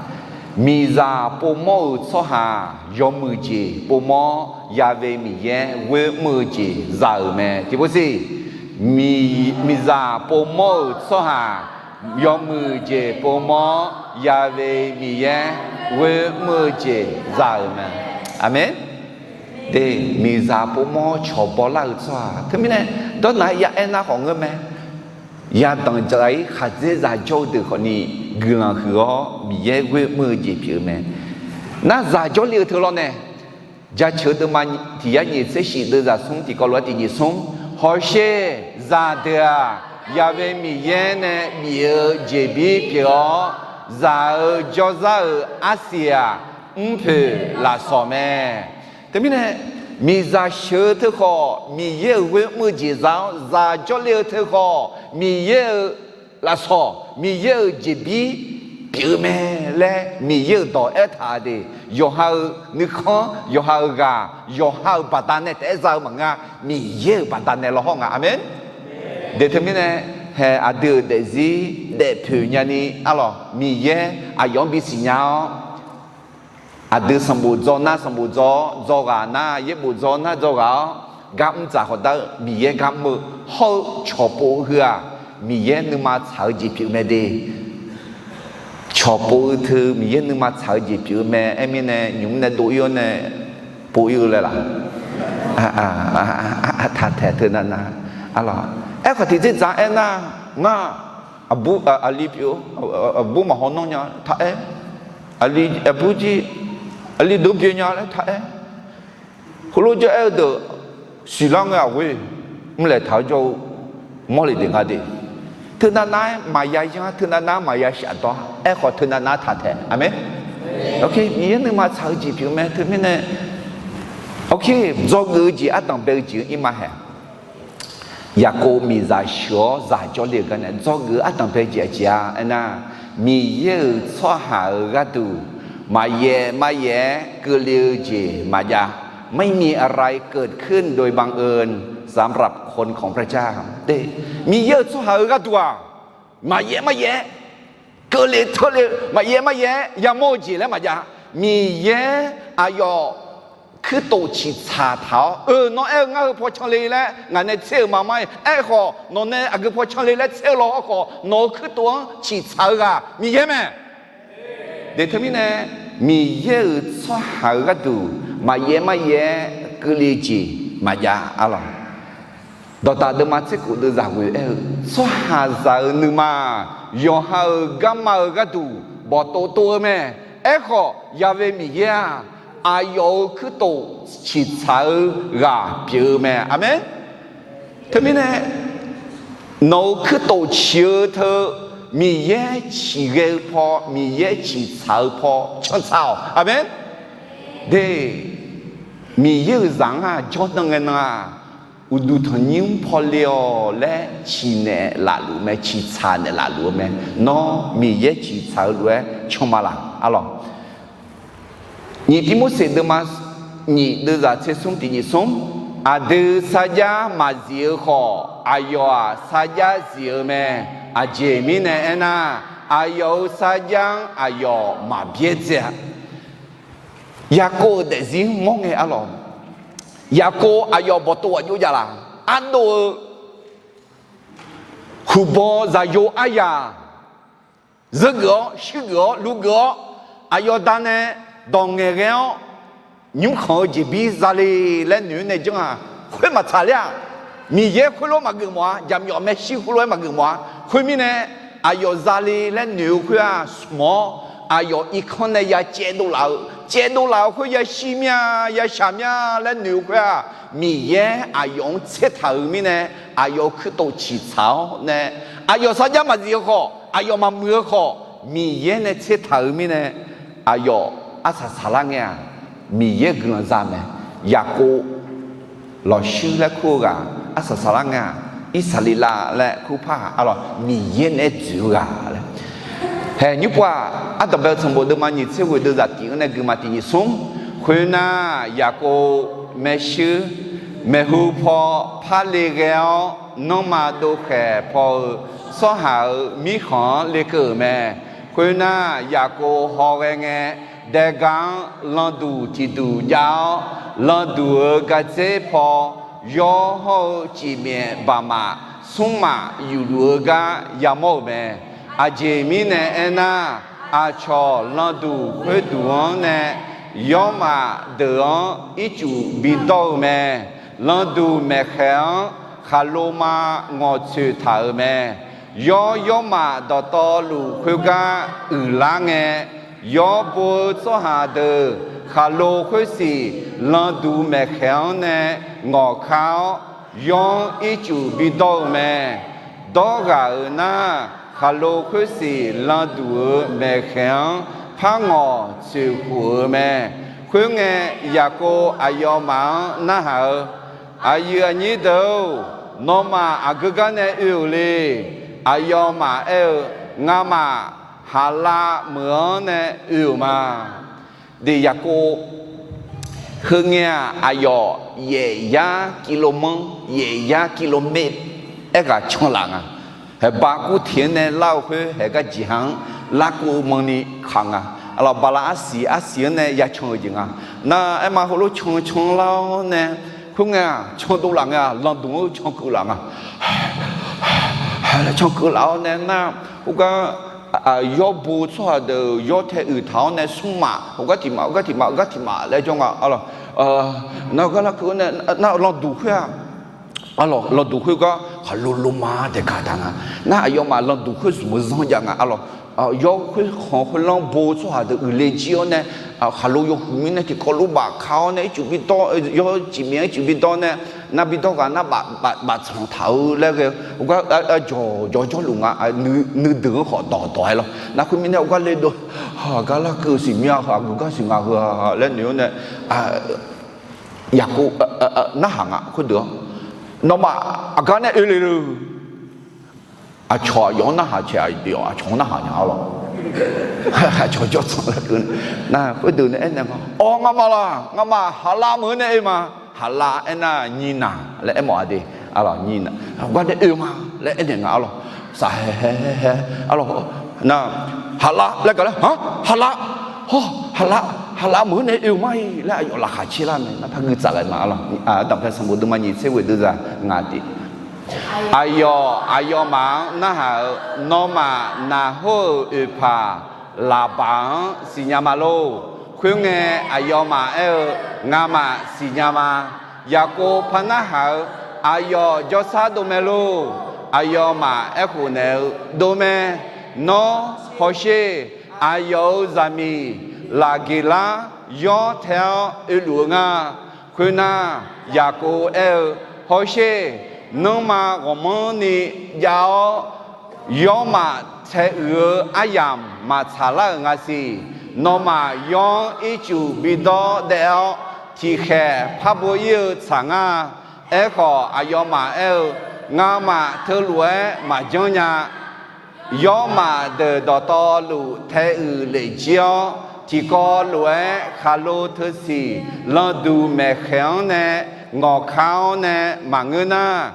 miqzaq povmawr-euq tsawrhaq yawmuiq jeq povmawr-awr, Ya've Miqyaer ghoer mr-eu jeq za-euq mae. Tiqpov siq, miqzaq povmawr-euq tsawrhaq yawmuiq jeq povmawr-awr, Ya've Miqyaer ghoer mr-eu jeq za-euq mae. Aqmeq. De, miqzaq povmawr-awr cawq bawlar-eu tsawrhaq teumirnae, dawrnaq-aer ya aernar khawf ngeur mae. Yadanq dzaq-ir khaqdzer zaq jawr-eu deuq khawfni guiqlanq huiq-awr Miqyaer ghoer mr-eu jeq pyeuf-eu mae. Nar zaq jawr le-eu teu lawr nae, jaceuq deuvma tiq yar nyiq tser shif deuvzaq smr tiqkawv lof-aer tiq nyiq smr, hawsher zaqdeuq-aq, Ya've Miqyaer nae bif-eu jeqbir pyeuf-awr, zaq-eu jawrzar-euq arsiq-aq, mrpoeq lafsawq mae. Teumirnae, miqzaq sheuq-eu teu khawf Miqyaer-euq ghoer mr-eu jeq za-awr, zaq jawr le-eu teu khawf Miqyaer-euq lafsawq, Miqyaer-euq jeqbir pyeuf-eu mae laer Miqyaer-euq dawq aertaq de. Yawqha-euq nuikhanr, yawqha-euq ghaq, yawqha-euq baqdanae taef-aer za-eu maqngeur-a. Miqyaer-euq baqdanae lawhawr nga. Aqmeq. De teumirnae, hae aqdui-euq daefzir daefpoeq nyani arlawq, Miqyaer aqyawf-anr bisiqnya-awr, aqdui sanqbof dzaw nar sanqbof dzaw-awr, dzawghaq nar yaerbof dzaw nar dzawghaq-awr, gar mr dzaq khawf dar-eu Miqyaer gar mr-eu hawr-eu cawq pov-eu heu-aq, Miqyaer nuima tsaq-eu jeq pyeuf mae de. Cawq pov-eu teu Miqyaer nuima tsaq-eu jeq pyeuf-eu mae. Aermirnae, nymq mr nae dov-ir-awr nae pov-ir-eu laer laq? Taq taeq teu navnav. Arlawq, aerkhawf tiqdzerdzaq aernar, ngar aqbur, aqli pyeuf-eu, aqbur maqhaw nanr nya taq-aer, aqli, aqbur jir, aqli deuq byae nya laer taq-aer, heulof jawr aer-eu deuq siqlar ngae aqghoer mrlaeq taq-awr jawr-eu mawrle deuq nga de. Teu navnav-aer maqya yanr, teu navnav-aer maqya shafdawr. Aerkhawf teu navnav-aer taq taeq. Aqmeq. Miqyaer nuima tsaq-eu jeq pyeuf mae. Teumirnae, dzawgeuf-eu jeq ardanq bae-eu jeq-anr ir ma haeq. Yaqkov miqzaq sheuq-awr zaq jawrle-eu gar nae dzawgeuf-eu ardanq bae-eu jeq aqjeq-a aernar, Miqyaer-euq tsawrhaq-euq gharduq maqyaef maryaef-aer keuvle-eu jeq maqjav, ไม่มีอะไรเกิดขึ้นโดยบังเอิญสำหรับคนของพระเจ้า Miqyaer-euq tsawrhaq-euq gharduq-aq, maqyaef maryaef-aer keuvle teule, maqyaef maryaef-aer yamawr-eu jeq laer maqjav. Miqyaer aqyawf kuirtof ciqtsaq taq-awr, eu, nawr aer-eu ngar heu paw canle laer ngaq nae tser-euq ma mar-iq, aerkhawf nawq nae aqgeu paw canle laer tser-eu law khawf, nawq-euq kuirtof-anr ciqtsaq-eu ghaq Miqyaer mae. Teumirnae, Miqyaer-euq tsawrhaq-euq gharduq maqyaef maryaef-aer keuvle jeq maqjav-a lawq. Dawqdaq deuvma tser khof deuvzaq ghoe aer-eu, tsawrhaqzaq-euq nuima-aq, yawqha-euq garma-euq gharduq bawqtov tov-eu mae. Aerkhawf, Yaqve Miqyaer-aq, aqyawf-euq kuirtof ciqtsaq-eu ghaq pyeuf-eu mae. Aqmeq. Teumirnae, nawq-euq kuirtof ciq-eu teu, Miqyaer ciqghae-eu paw, Miqyaer ciqtsaq-eu paw cantsaq-awq. Aqmeq. De, Miqyaer-euq zaq-anr-aq jawrnan ngae nan-aq, uqduq tanqnymr paw le-awq laer ciqnaeq lafluf mae, ciqtsaq naeq lafluf-eu mae. Nawr Miqyaer ciqtsaq-eu lof-aer canma laq-a lawq. Nyiq Tirmorseq deuvma nyiq deuvzaq tser smr tiq nyiq smr, aqdui sarjax maqzif-eu khawf, aqyawf-aq sarjax zif-eu mae. Aqjeq mirnae aernar, aqyawf-euq sarjax-anr aqyawf maqbyaerdzae-a. Yaqkov-euq daefzir mawr ngae-a lawq. Yaqkov aqyawf bawqtov ghaq jov jav laq. Ardov-eu huqbaw zaqyo aryaq zeur geuf-awr, shuir geuf-awr, luv geuf-awr, aqyawf danae dawq ngaeqghae-awr, nymrkhanq-eu jeqbir zale laer noeq-awr nae janr-aq, khoer maqtsaq ler-aq, Miqyaer khoerlof-aer maqgeuf mawf-a, jaqmyawf maershuir khoerlof-aer maqgeuf mawf-a. Khoermirnae, aqyawf zale laer noeq-eu khoer-aq smq-awr, aqyawf irkanr nae ya caevdov laf-eu, caevdov laf-eu khoer yashir mir-a, yashaq mir-a laer noeq-eu khoer-aq, Miqyaer aqyawf-anr tsertaq-euq mirnae, aqyawf-euq kuirtof ciqtsaq-awr nae, aqyawf sarjax maqzif-eu khawf, aqyawf maqmuiq-eu khawf, Miqyaer nae tsertaq-euq mirnae, aqyawf arsaq saqlar ngae-aq, Miqyaer guiqlanq za mae. Yaqkov lawqshuir laer kur-eu ghaq arsaq saqlar ngae-aq, Irsaqleqlav laer kurpar-aq, a lawq, Miqyaer naeq-aer dzoeq-eu ghaq laer. Haeq nymr pov-aq, ardanqbae-eu sanqbof deuvma nyiq tser ghoeq deuvzaq tiq-anr nae guiqma tiq nyiq smr. Khoernar, Yaqkov maershuir maeqhu paw parle ghae-awr, nanrma dovkhaeq paw-eu tsawrhaq-euq mirkhanq-anr lekeuv-euq mae. Khoernar, Yaqkov hawghae ngae, daega-anr landuq tiqduq jav-awr, landuq-euq gardzer paw, yawr hawr-eu cifmyaef baqmaf smrmaf yufluf-eu gar yamawr-euq mae. Aqjeq mirnae aernar, aqcawq landuq khoerduq-anr nae yawrmaf deuq-anr ircuf bidawr-eu mae. Landuq maeqkhaeq-anr khaqlo ma ngawqtsoeq taq-euq mae. Yawr yawrmaf dawqtawvluf khoergar uiqlar ngae, yawr bo-eu tsawrhaq deuq khaqlo khoersiq landuq maeqkhaeq-anr nae ngawqkar-awr, yawr-anr ircuf bidawr-eu mae. Dawr ghaq-euq nar, khaqlo khoersiq landuq-euq maeqkhaeq-anr par ngawq tsoeqkhof-eu mae. Khoerngae, Yaqkov aqyawfmaf-anr narhaq-eu, Aqyuif aqnyir deuq-or, nawmaf aqgeu gar nae oe-euq le? Aqyawfmaf aer-eu, Ngamaf haqlav meuq-anr nae oe-euq ma. Deq Yaqkov heungae-aq, aqyawf yaef yar kilov manr, yaef yar kilov mer aerghaq canlaf nga. Haeqba kurtiq-anr nae lar-eu khoer haeqgar jeqha-anr larkeuv manrni kaq nga. Aqlawq, bala arsiq arsiq-anr nae yacan-eu jeq nga. Nar aerma heulof can can lar-awr nae, khoerngae-aq candov laf ngae-aq, landuq-anr cankeuv laf nga. Cankeuv laf-awr nae nar, khoergar yawr bo tsawrhaq deuq yawr tae uiq taq-awr nae smrmaf, heugar tiq maf, heugar tiq maf, heugar tiq maf laer jawr nga. Nar heugar larkeuv-awr nae, nar landuq khoer-aq, aqlawq, landuq khoergar khaqlo loma daeqkaq taq nga. Nar aqyawfmaf landuq khoer zmq-eu zanr jav nga. Aqlawq, Yawr khoerkhanq khoerlanr bo-eu tsawrhaq deuq uiqle jir-awr nae, khaqlo yawhuiq mirnae tiqkawv lof baf ka-awr nae ircuf bi dawr, yawr cifmyav ircuf bi dawr nae, nar bi dawr ghaq nar baf tsanq taq-eu laer ghae-eu gar jawq jawr jawrluf nga. Nuideuq-anr khawf dawqdawq-aer lawr. Nar khoermirnae aqgar le dov, aqgar larkeuv siqmyav heu aqgeu gar siqnya heu laer noeq-awr nae, Yaqkov narhaq nga khoerdeuq-anr, nawmaf aqgar nae oe le le. Aqcawq aqyawf-anr narhaq cae, aqyawf aqcawq-anr narhaq nya-awr lawr. Aqcawq jawrtsanq larkeuv nar khoerdeuq nae aernaeq nga, Awq, ngamaf laq, ngamaf Haqlav meuq-anr nae oe ma. Haqlav aernar nyinaq laer aermawf-a de. Arlawq, nyinaq, aqgar nae oe ma laer aernaeq nga arlawq. Saqhae hae hae hae arlawq, nar, Haqlav laer gaq laer, Haqlav, hawr, Haqlav, Haqlav meuq-anr nae oe-eu ma-iq laer aqyawf laqkhaq caer lar mae. Nar par gui tsaf ghae ma arlawq. Ardanqbae sanqbof deuvma nyiq tser ghoeq deuv za nga tiq. Aqyawf aqyawfmaf-anr narhaq-eu, nawmaf Naqhor-euq oeqpaq Laqbaq-anr siqnya ma lor. Khoerngae, aqyawfmaf aer-eu, Ngamaf siqnya ma. Yaqkov par narhaq-eu, Aqyawf jawrshar dov mae lor. Aqyawfmaf aerkhof naeq-eu, Dov mae. Nawr hawsher. Aqyawf-euq zaqmiq Laqgeqlar yawr tae-awr oeluf-eu nga. Khoernar, Yaqkov aer-eu, Hawsher. Nanrma ghawqmanrni jav-awr, yawrmaf taeuiq-eu aryamq maqtsaq lar-euq nga siq. Nawmaf yawr-anr ircuf bidawr daef-awr, tiqkhaeq par bo ir-eu tsaq ngar. Aerkhawf, aqyawfmaf aer-eu, Ngamaf teulof-aer maqjanr nya. Yawrmaf deuq dawqtawvluf taeuiq lef jir-awr, tiqkawv lof-aer khaqlo teusiq landuq maeqkhaeq-anr nae ngawqka-awr nae maqngeur nar,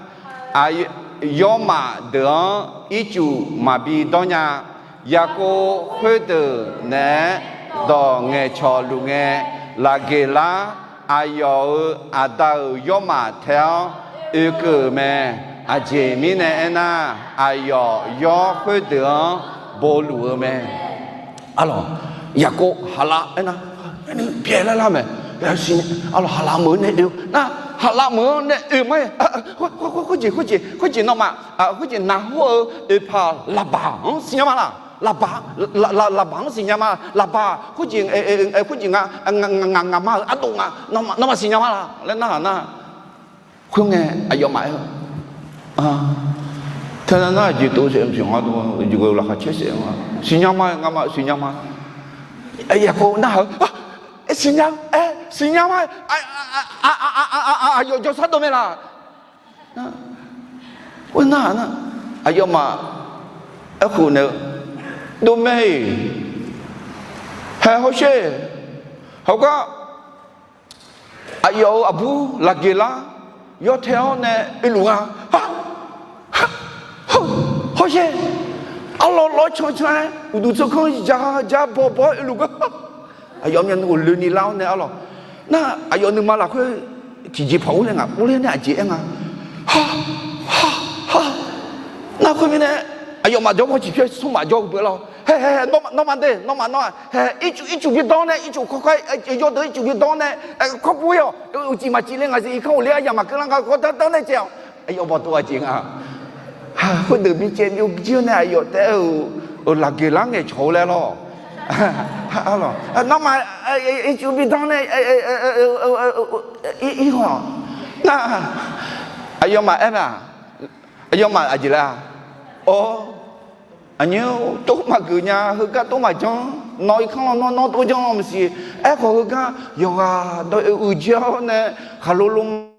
yawrmaf deuq-anr ircuf maqbi dawr nya. Yaqkov khoerdeuq naeq-aer dawq ngaeqcawq luf ngae, Laqgeqlar aqyawf-euq aqda-euq yawrmaf tae-awr oekeuv-euq mae. Aqjeq mirnae aernar, aqyawf yawr khoerdeuq-anr bo luf-eu mae. Arlawq, Yaqkov Haqlav aernar, pyaeq lar lar mae. Arlawq, Haqlav meuq-anr nae oe nar, Haqlav meuq-anr nae oe ma-iq, khoerjeq khoerjeq khoerjeq nawmaf, khoerjeq Naqhor-euq oeqpaq Laqbaq-anr siqnya ma laq. Laqbaq, Laqbaq-anr siqnya ma. Laqbaq khoerjeq, khoerjeq nga, ngaqma-euq ardov nga. Nawmaf siqnya ma laq laer narhaq nar, khoerngae aqyawfmaf aer-eu, Teunav nar aqjeq tov saef maqsiq nga, laqkhaq caer saef nga. Siqnya ma, ngamaf siqnya ma. Yaqkov narhaq-eu, Siqnya, aer siqnya ma. Aqyawf jawrshar dov mae laq. Khoernar nar, aqyawfmaf aerkhof naeq-eu, Dov mae-iq, haeq hawsher. Hawgar aqyawf-euq aqbur Laqgeqlar yawtae-awr nae oeluf nga. Hawsher, arlawr lawr cancan-aer uqduq tsawrkanr ja ja baw baw-aer oeluf gar. Aqyawf myavnuiv ghofloeni lar-awr nae arlawq, nar aqyawf nuima lafkhoer tiqjeq paq ur laer ngaq ur ler nae aqjeq aer nga. Ha, ha, ha. Nar khoermirnae, aqyawfmaf jawr mawr ciqpyaer smrmaf jawr-eu beu lawr. Hae, hae, hae, nawmaf de, nawmaf nawr-aq, hae, ircuf ircuf bi dawr nae, ircuf kawrkawr, yawdeuq ircuf bi dawr nae, kawr gur ir-awq. Uqcif maqcif le ngaq siq, irkanr ghofle aryamq maqkeuv lar nga, kawr dar dar nae caev-awq. Aqyawf bawqtov aqjeq nga. Khoerdeuq bi caev byov jir-awr nae aqyawf taef-aer-euq, Laqgeqlar ngaeqcawq-eu laer lawr. Nawmaf ircuf bi dawr nae, ir-awq. Nar, aqyawfmaf aer mae-aq, aqyawfmaf aqjeq laer-a? Awr, aqnyir tov maqgeuf nya, heugar tov maqjanr, nawq irkanr lawnmr nawr tov janr-awq maqsiq. Aerkhawf heugar yawqghaq dawq-eu uiq jir-awr nae khaqlo loma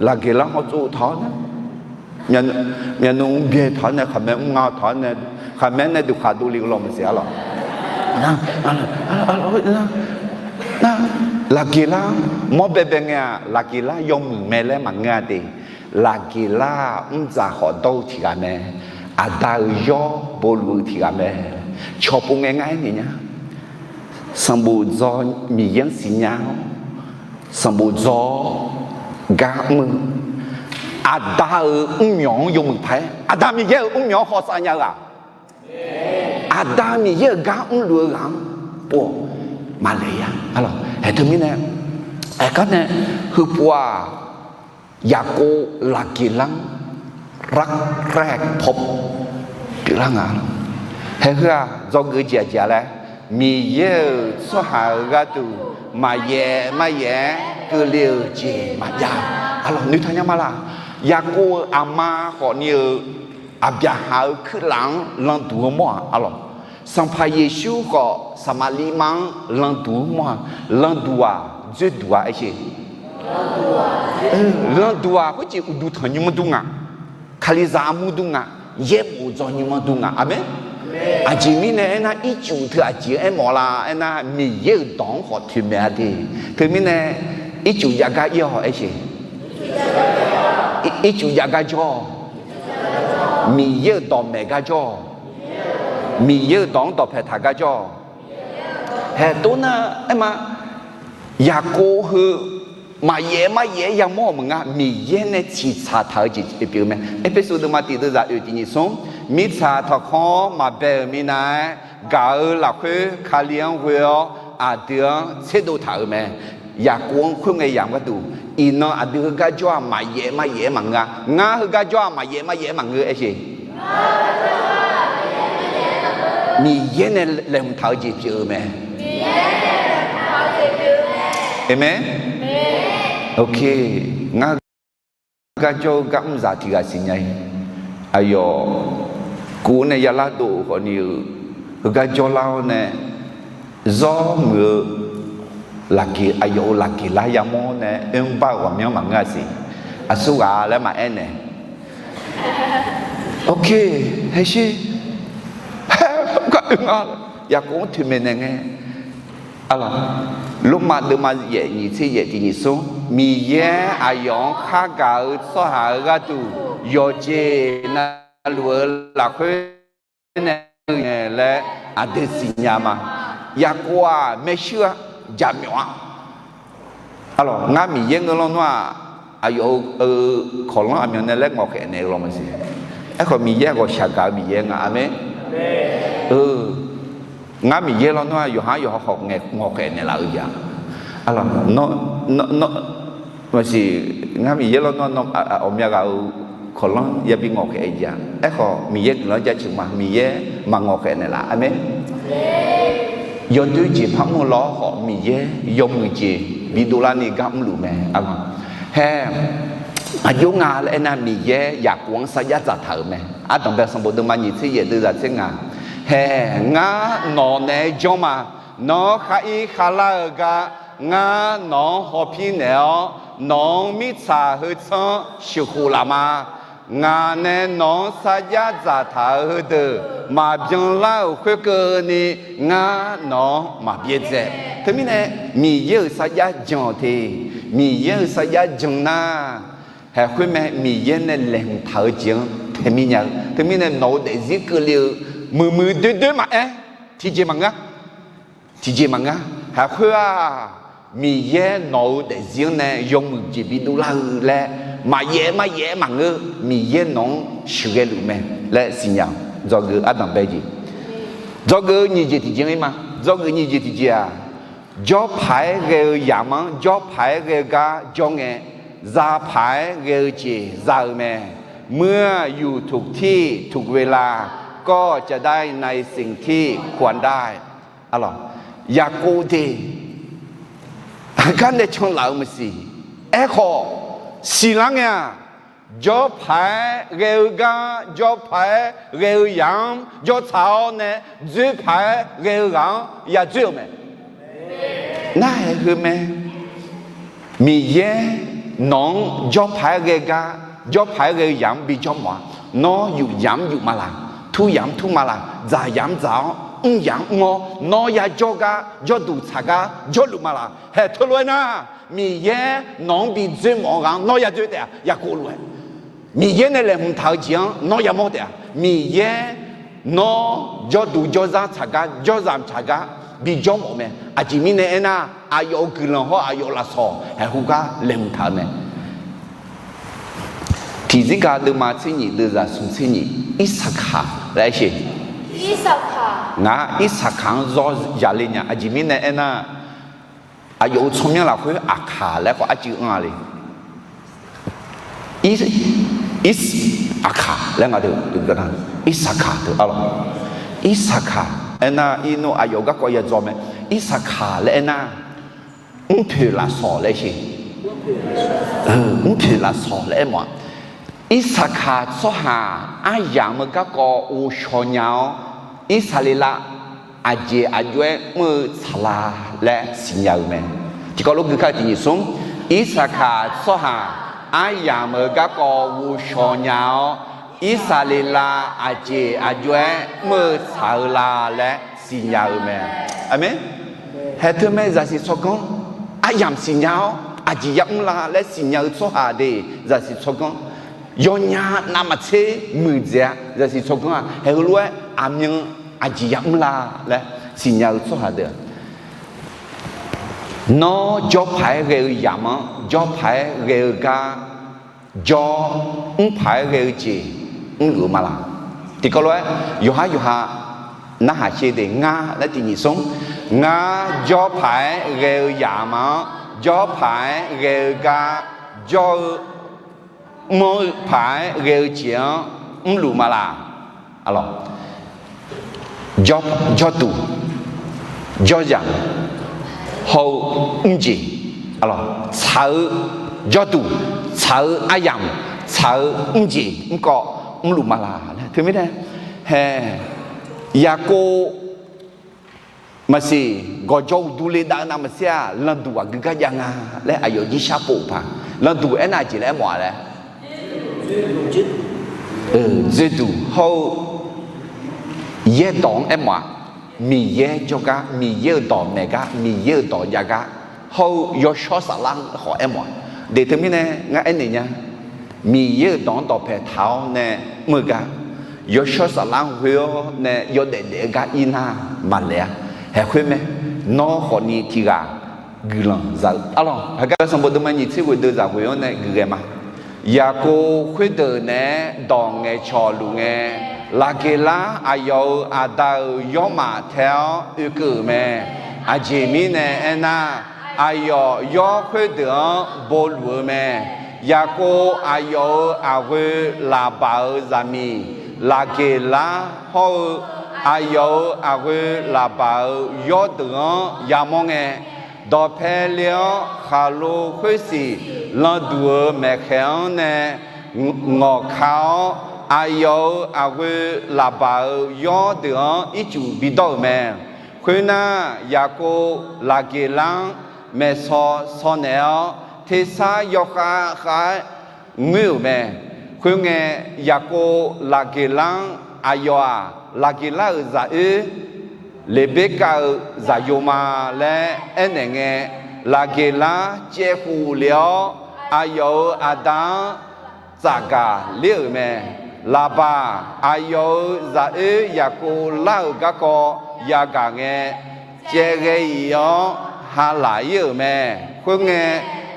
Laqgeqlar hawtsov taq-awr nae, myavnuiv mr byae taq-awr nae, khaqmae mr nga taq-awr nae, khaqmae nae duqkhaq dovle-eu lawr maqsiq arlawq. Laqgeqlar mawr baebae ngae-aq, Laqgeqlar yawmuiq mae laer maqngeur-a de. Laqgeqlar-aq, mrdzaq khawf dawr-eu tiq ghaq mae. Aqda-euq yawr bowluf-eu tiq ghaq mae. Cawqpov ngae ngar aernaeq nya. Sanqbof dzaw Miqyaer-anr siqnya-awr, sanqbof dzaw-awr gar mr-eu, Aqda-euq mrmyawq-anr yawmuiq paq-aer, Aqda Miqyaer-euq mrmyawq-anr hawsav nya-eu ghaq, Aqda Miqyaer-euq gar mrluf-eu ghaq-anr, or, maqle ya. Arlawq, Haeq teumirnae, aergar nae, heupov-aq, Yaqkov lafgeq lar-anr rar raer paw pyeuflar nga. Haeq heu-aq dzawgeuf jeq aqjeq-a laer, Miqyaer-euq tsawrhaq-euq gharduq maqyaef maryaef-aer keuvle-euq jeq maqjav. Aqlawq noeqtaq nya ma laq? Yaqkov-euq aqma khawfni-euq Aqbyaqhaq-euq kuirlaf-anr landuq-eu mawr-aq, aqlawq, Sanqpaq Yeqsur khawf Saqmaqliv ma-anr landuq-eu mawr-aq, landuq-aq dzoerduq-a aer sher. Landuq-aq khoerjeq uqduq tanqnymr dur nga, Kalizaq armur dur nga, yaerbof dzawnymr dur nga. Aqmeq. Aqjeq mirnae aernar, ircuf teu aqjeq aermawf la aernar, Miqyaer-euq dawq-anr khawf toeqmaeq-a de. Teumirnae ircuf jav gar ir-awq aer sher. Ircuf jav gar jawr-awq. Miqyaer-euq dawqmaeq gar jawr-awq. Miqyaer-euq dawq-anr dawqpae taq gar jawr-awq. Haeq tov nar aerma, Yaqkov heu maqyaef maryaef-aer yamawr-euq maqnga, Miqyaer nae tsiqtsaq taq-eu jeq pyeuf-eu mae. Erpersu deuvma tiq deuvzaq oeq tiq nyiq smr, mirtsaq tanqkhawr maqbae-euq minav-aer, gaq-eu lafkhoer Kali-anr ghoe-awr aqdui-anr tserdov taq-euq mae. Yaqkov-anr khoerngae yamq gharduq, iqnan aqdui heugar jawr-aq maqyaef maryaef-aer maqngeur-a. Ngar heugar jawr-aq maqyaef maryaef-aer maqngeur aer sher. Miqyaer nae laeqhmq taq-eu jeq pyeuf-eu mae. Aqmeq. Ok, ngar heugar jawr-eu gar mr zaq tiq ghaq siqnya-ir. Aqyawf kuv nae yalar dov-euq khawfni-eu, heugar jawrlar-awr nae zawr muiq-eu lafgeq, aqyawf-euq lafgeq lar yamawr nae oermr bar-euq ghawqmyanr maqngeur-a siq. Aqsur ghaq laer maqaer naeq. Ok, haeq sher. Gar oe nga, Yaqkov-anr toeqmaeq naeq ngae. Aqlawq, Lormav deuvma yaef nyiq tser yaef tiq nyiq smr, Miqyaer aqyawf-anr khargaq-eu tsawrhaq-euq gharduq yawqjeq navluf-eu lafkhoer nae laer aqdui siqnya ma. Yaqkov-aq maershuir-a, jaqmyawf-a. Aqlawq, ngar Miqyaer ngeur lawnmr-aq, aqyawf-euq kawqlanr aqmyan nae laer ngawqkhaef naeq-eu law maqsiq. Aerkhawf Miqyaer ghawqshaq gaq-eu Miqyaer nga. Aqmeq. Ngar Miqyaer lawnmr-aq, yawqha yawqha khawf ngae ngawqkhaef naeqlaf-eu jeq-aq. Aqlawq, nawr, nawr, nawr, maqsiq, ngar Miqyaer lawnmr-aq, ghawqmya ghaq-euq kawqlanr yabi ngawqkhaef-eu jeq-aq. Aerkhawf Miqyaer guiqlanq jaceuq ma, Miqyaer maqngawqkhaef naeqlaf. Aqmeq. Yawdoer jeq par mr-eu lawr khawf, Miqyaer yawmuiq jeq bidov larni gar mrluf mae. Aqlawq, hae, aqjox nga laer aernar, Miqyaer Yaqkov-anr sarjax dzaqtaq-euq mae. Ardanqbae sanqbof deuvma nyiq tser yaef deuvzaq tser ngaq, hae, ngar nawq naeq-aer janr ma. Nawr khar ir kharlar-eu gar ngar nawq-anr hawpir naeq-awr, nawq-anr mirtsaq heu tsanr sheuqkhof laf ma. Ngaq nae nawq-anr sarjax dzaqtaq-euq heudeuq maqbyan lar-euq khoerkeuvni, ngar nawq-anr maqbyaerdzae. Teumirnae Miqyaer-euq sarjax jan-awq te. Miqyaer-euq sarjax jan nar, haeq khoermae Miqyaer nae laeqhmq taq-eu jeq-anr tae mir nya-eu. Teumirnae nawq-euq daefzir keuvle-eu muiqmuiq doerdoer maqaer, tiqjeq maqngeur. Tiqjeq maqngeur. Haeq khoer-aq, Miqyaer nawq-euq daefzir-anr nae yawmuiq jeq bidov lar-eu laer maqyaef maqyaef-aer maqngeur. Miqyaer nawq-anr sheuqghae luf mae laer siqnya-awq. Dzawgeuf ardanqbae jeq, dzawgeuf nyiq jeq tiqjeq-anr ir ma. Dzawgeuf nyiq jeq tiqjeq-aq, jawrpaq-aer ghae-eu yamq-anr jawrpaq-aer ghae-eu gar jawr ngae, zapaq-aer ghae-eu jeq za-eu mae. เมื่ออยู่ถูกที่ถูกเวลา ก็จะได้ในสิ่งที่ควรได้ Aqlawq, Yaqkov de, aqgar nae canlaf-eu maqsiq. Aerkhawf, siqlar ngae-aq, jawrpaq-aer ghae-eu gar, jawrpaq-aer ghae-eu yamq-anr jawrtsaq-awr nae, dzoerpaq-aer ghae-eu ghaq-anr yadzoer-euq mae. Narhaq heu mae. Miqyaer nawq-anr jawrpaq-aer ghae gar, jawrpaq-aer ghae-eu yamq-anr bijawr mawf-a. Nawr yuf yamq-anr yuf ma laq, tur yamq-anr tur ma laq, dzaq yamq-anr dzaq-awr, mr yamq-anr mr-awr, nawr yajawr gar, jawrduq tsaq gar jawrluf ma laq. Haeq teulof-aer nar, Miqyaer nawq-anr bi dzoer mawf-eu ghaq-anr nawr yadzoer taef-a, Yaqkov lof-aer. Miqyaer nae laeqhmq taq-eu jeq-anr nawr yamawr taef-a. Miqyaer nawr jawrduq jawrzar tsaq gar, jawrzaq tsaq gar bijawr mawf-eu mae. Aqjeq mirnae aernar, aqyawf-euq guiqlanq hawr aqyawf-euq lafsawq haeqhu gar laeqhmq taq-eu mae. Tiqzirgaq deuvma tser nyiq deuvzaq smq tser nyiq, Irsaqkaq laer aer sher. Ngaq Irsaqkaq-anr zawr yaqler nya. Aqjeq mirnae aernar, aqyawf-euq tsawrmyanr lafkhoer Aqkaq laer khawf arcuiv anr-a le. Ir, Ir, Aqkaq laer nga deuq, Irsaqkaq deuq arlawq. Irsaqkaq aernar, irnmr aqyawf garkawv ya dzaw mae. Irsaqkaq laer aernar, mrpoeq lafsawq laer sher. Mrpoeq lafsawq laer aermawf-aq, Irsaqkaq tsawrhaq aryamq-eu garkawv ghovshaw nya-awr, Irsaqleqlav aqjeq aqjox-aer mr-eu tsaqlaq laer siqnya-eu mae. Tiqkawv lof gui kar tiqnyif smr, Irsaqkaq tsawrhaq aryamq-eu garkawv ghovshaw nya-awr, Irsaqleqlav aqjeq aqjox-aer mr-eu tsaq-eu la laer siqnya-eu mae. Aqmeq. Haeq teu mae zaqsiq tsawrganr, aryamq siqnya-awr aqjeq yamr la laer siqnya-eu tsawrhaq de, zaqsiq tsawrganr. Yawnya navmaqtser muiqdzaeq-a, zaqsiq tsawrganr-aq haeq heulof-aer aqmyan aqjeq yamr la laer siqnya-eu tsawrhaq deuq. Nawr jawrpaq-aer ghae-eu yamq-anr jawrpaq-aer ghae-eu gar jawr, mrpaq-aer ghae-eu jeq mrluf-eu ma laq? Tiqkawv lof-aer yawqhar yawqha narhaq sher de, ngar laer tiqnyif smr. Ngar jawrpaq-aer ghae-eu yamq-anr jawrpaq-aer ghae-eu gar jawr-eu, mr-eu paq-aer ghae-eu jeq-anr mrluf ma laq? Alawq, jawr, jawrduq, jawrzaq, hawr-eu mrjeq, alawq, tsaq-eu jawrduq, tsaq-eu aryamq, tsaq-eu mrjeq mrkawv mrluf ma laq laer teumirnae, hae, Yaqkov maqsiq gawqjawq uqdu le dav-eu navmaqtser-aq, lanqduq aqgeu gar jav nga laer aqyawf jirshar pov-eu paq. Lanqduq aernar aqjeq laer aermawf-a laer, dzoerduq hawr-eu yaerdawq-anr aermawf-aq, Miqyaer jawrgar, Miqyaer-euq dawq maeq gar, Miqyaer-euq dawq jav gar, hawr-eu yawshawr saflar-anr khawf aermawf-a. De teumirnae ngar aernaeq nya, Miqyaer-euq dawq-anr dawqpae taq-awr nae mr-eu gar, yawshawr saflar-anr ghoe-awr nae yawdaef daef-eu gar ir nar maqlaeq-a. Haeq khoer mae, nawr khawfni tiq ghaq guiqlanq za-eu arlawq. Heugar sanqbof deuvma nyiq tser ghoeq deuv zaq ghoeq-anr nae guiqghae ma. Yaqkov khoerdeuq naeq-aer dawq ngaeqcawq luf ngae, Laqgeqlar aqyawf-euq aqda-euq yawrmaf tae-awr oekeuv-euq mae. Aqjeq mirnae aernar, aqyawf yawr khoerdeuq-anr bo luf-eu mae. Yaqkov aqyawf-euq aqghoe Laqbaq-euq zaqmiq Laqgeqlar hawr-eu, aqyawf-euq aqghoe Laqbaq-euq yawrdeuq-anr yamawr ngae, dawqpae le-awr khaqlo khoersiq lanqduq-euq maeqkhaeq-anr nae ngawqka-awr, aqyawf-euq aqghoe Laqbaq-euq yawrdeuq-anr ircuf bidawr-euq mae. Khoernar, Yaqkov Laqgeqlar-anr maeqsaw saw naeq-awr, tersar yawkhav khav-aer ngoer-euq mae. Khoerngae, Yaqkov Laqgeqlar-anr, aqyawf-aq, Laqgeqlar-euq zaq oer, Leqberkav-euq zaqyo ma laer aernaeq ngae, Laqgeqlar caevkhuf lef-awr, aqyawf-euq aqda-anr tsafgaq ler-euq mae. Laqbaq aqyawf-euq zaq oer Yaqkov lar-euq garkawv yagaq ngae, caevghae-iq-awr halaq ir-euq mae. Khoerngae,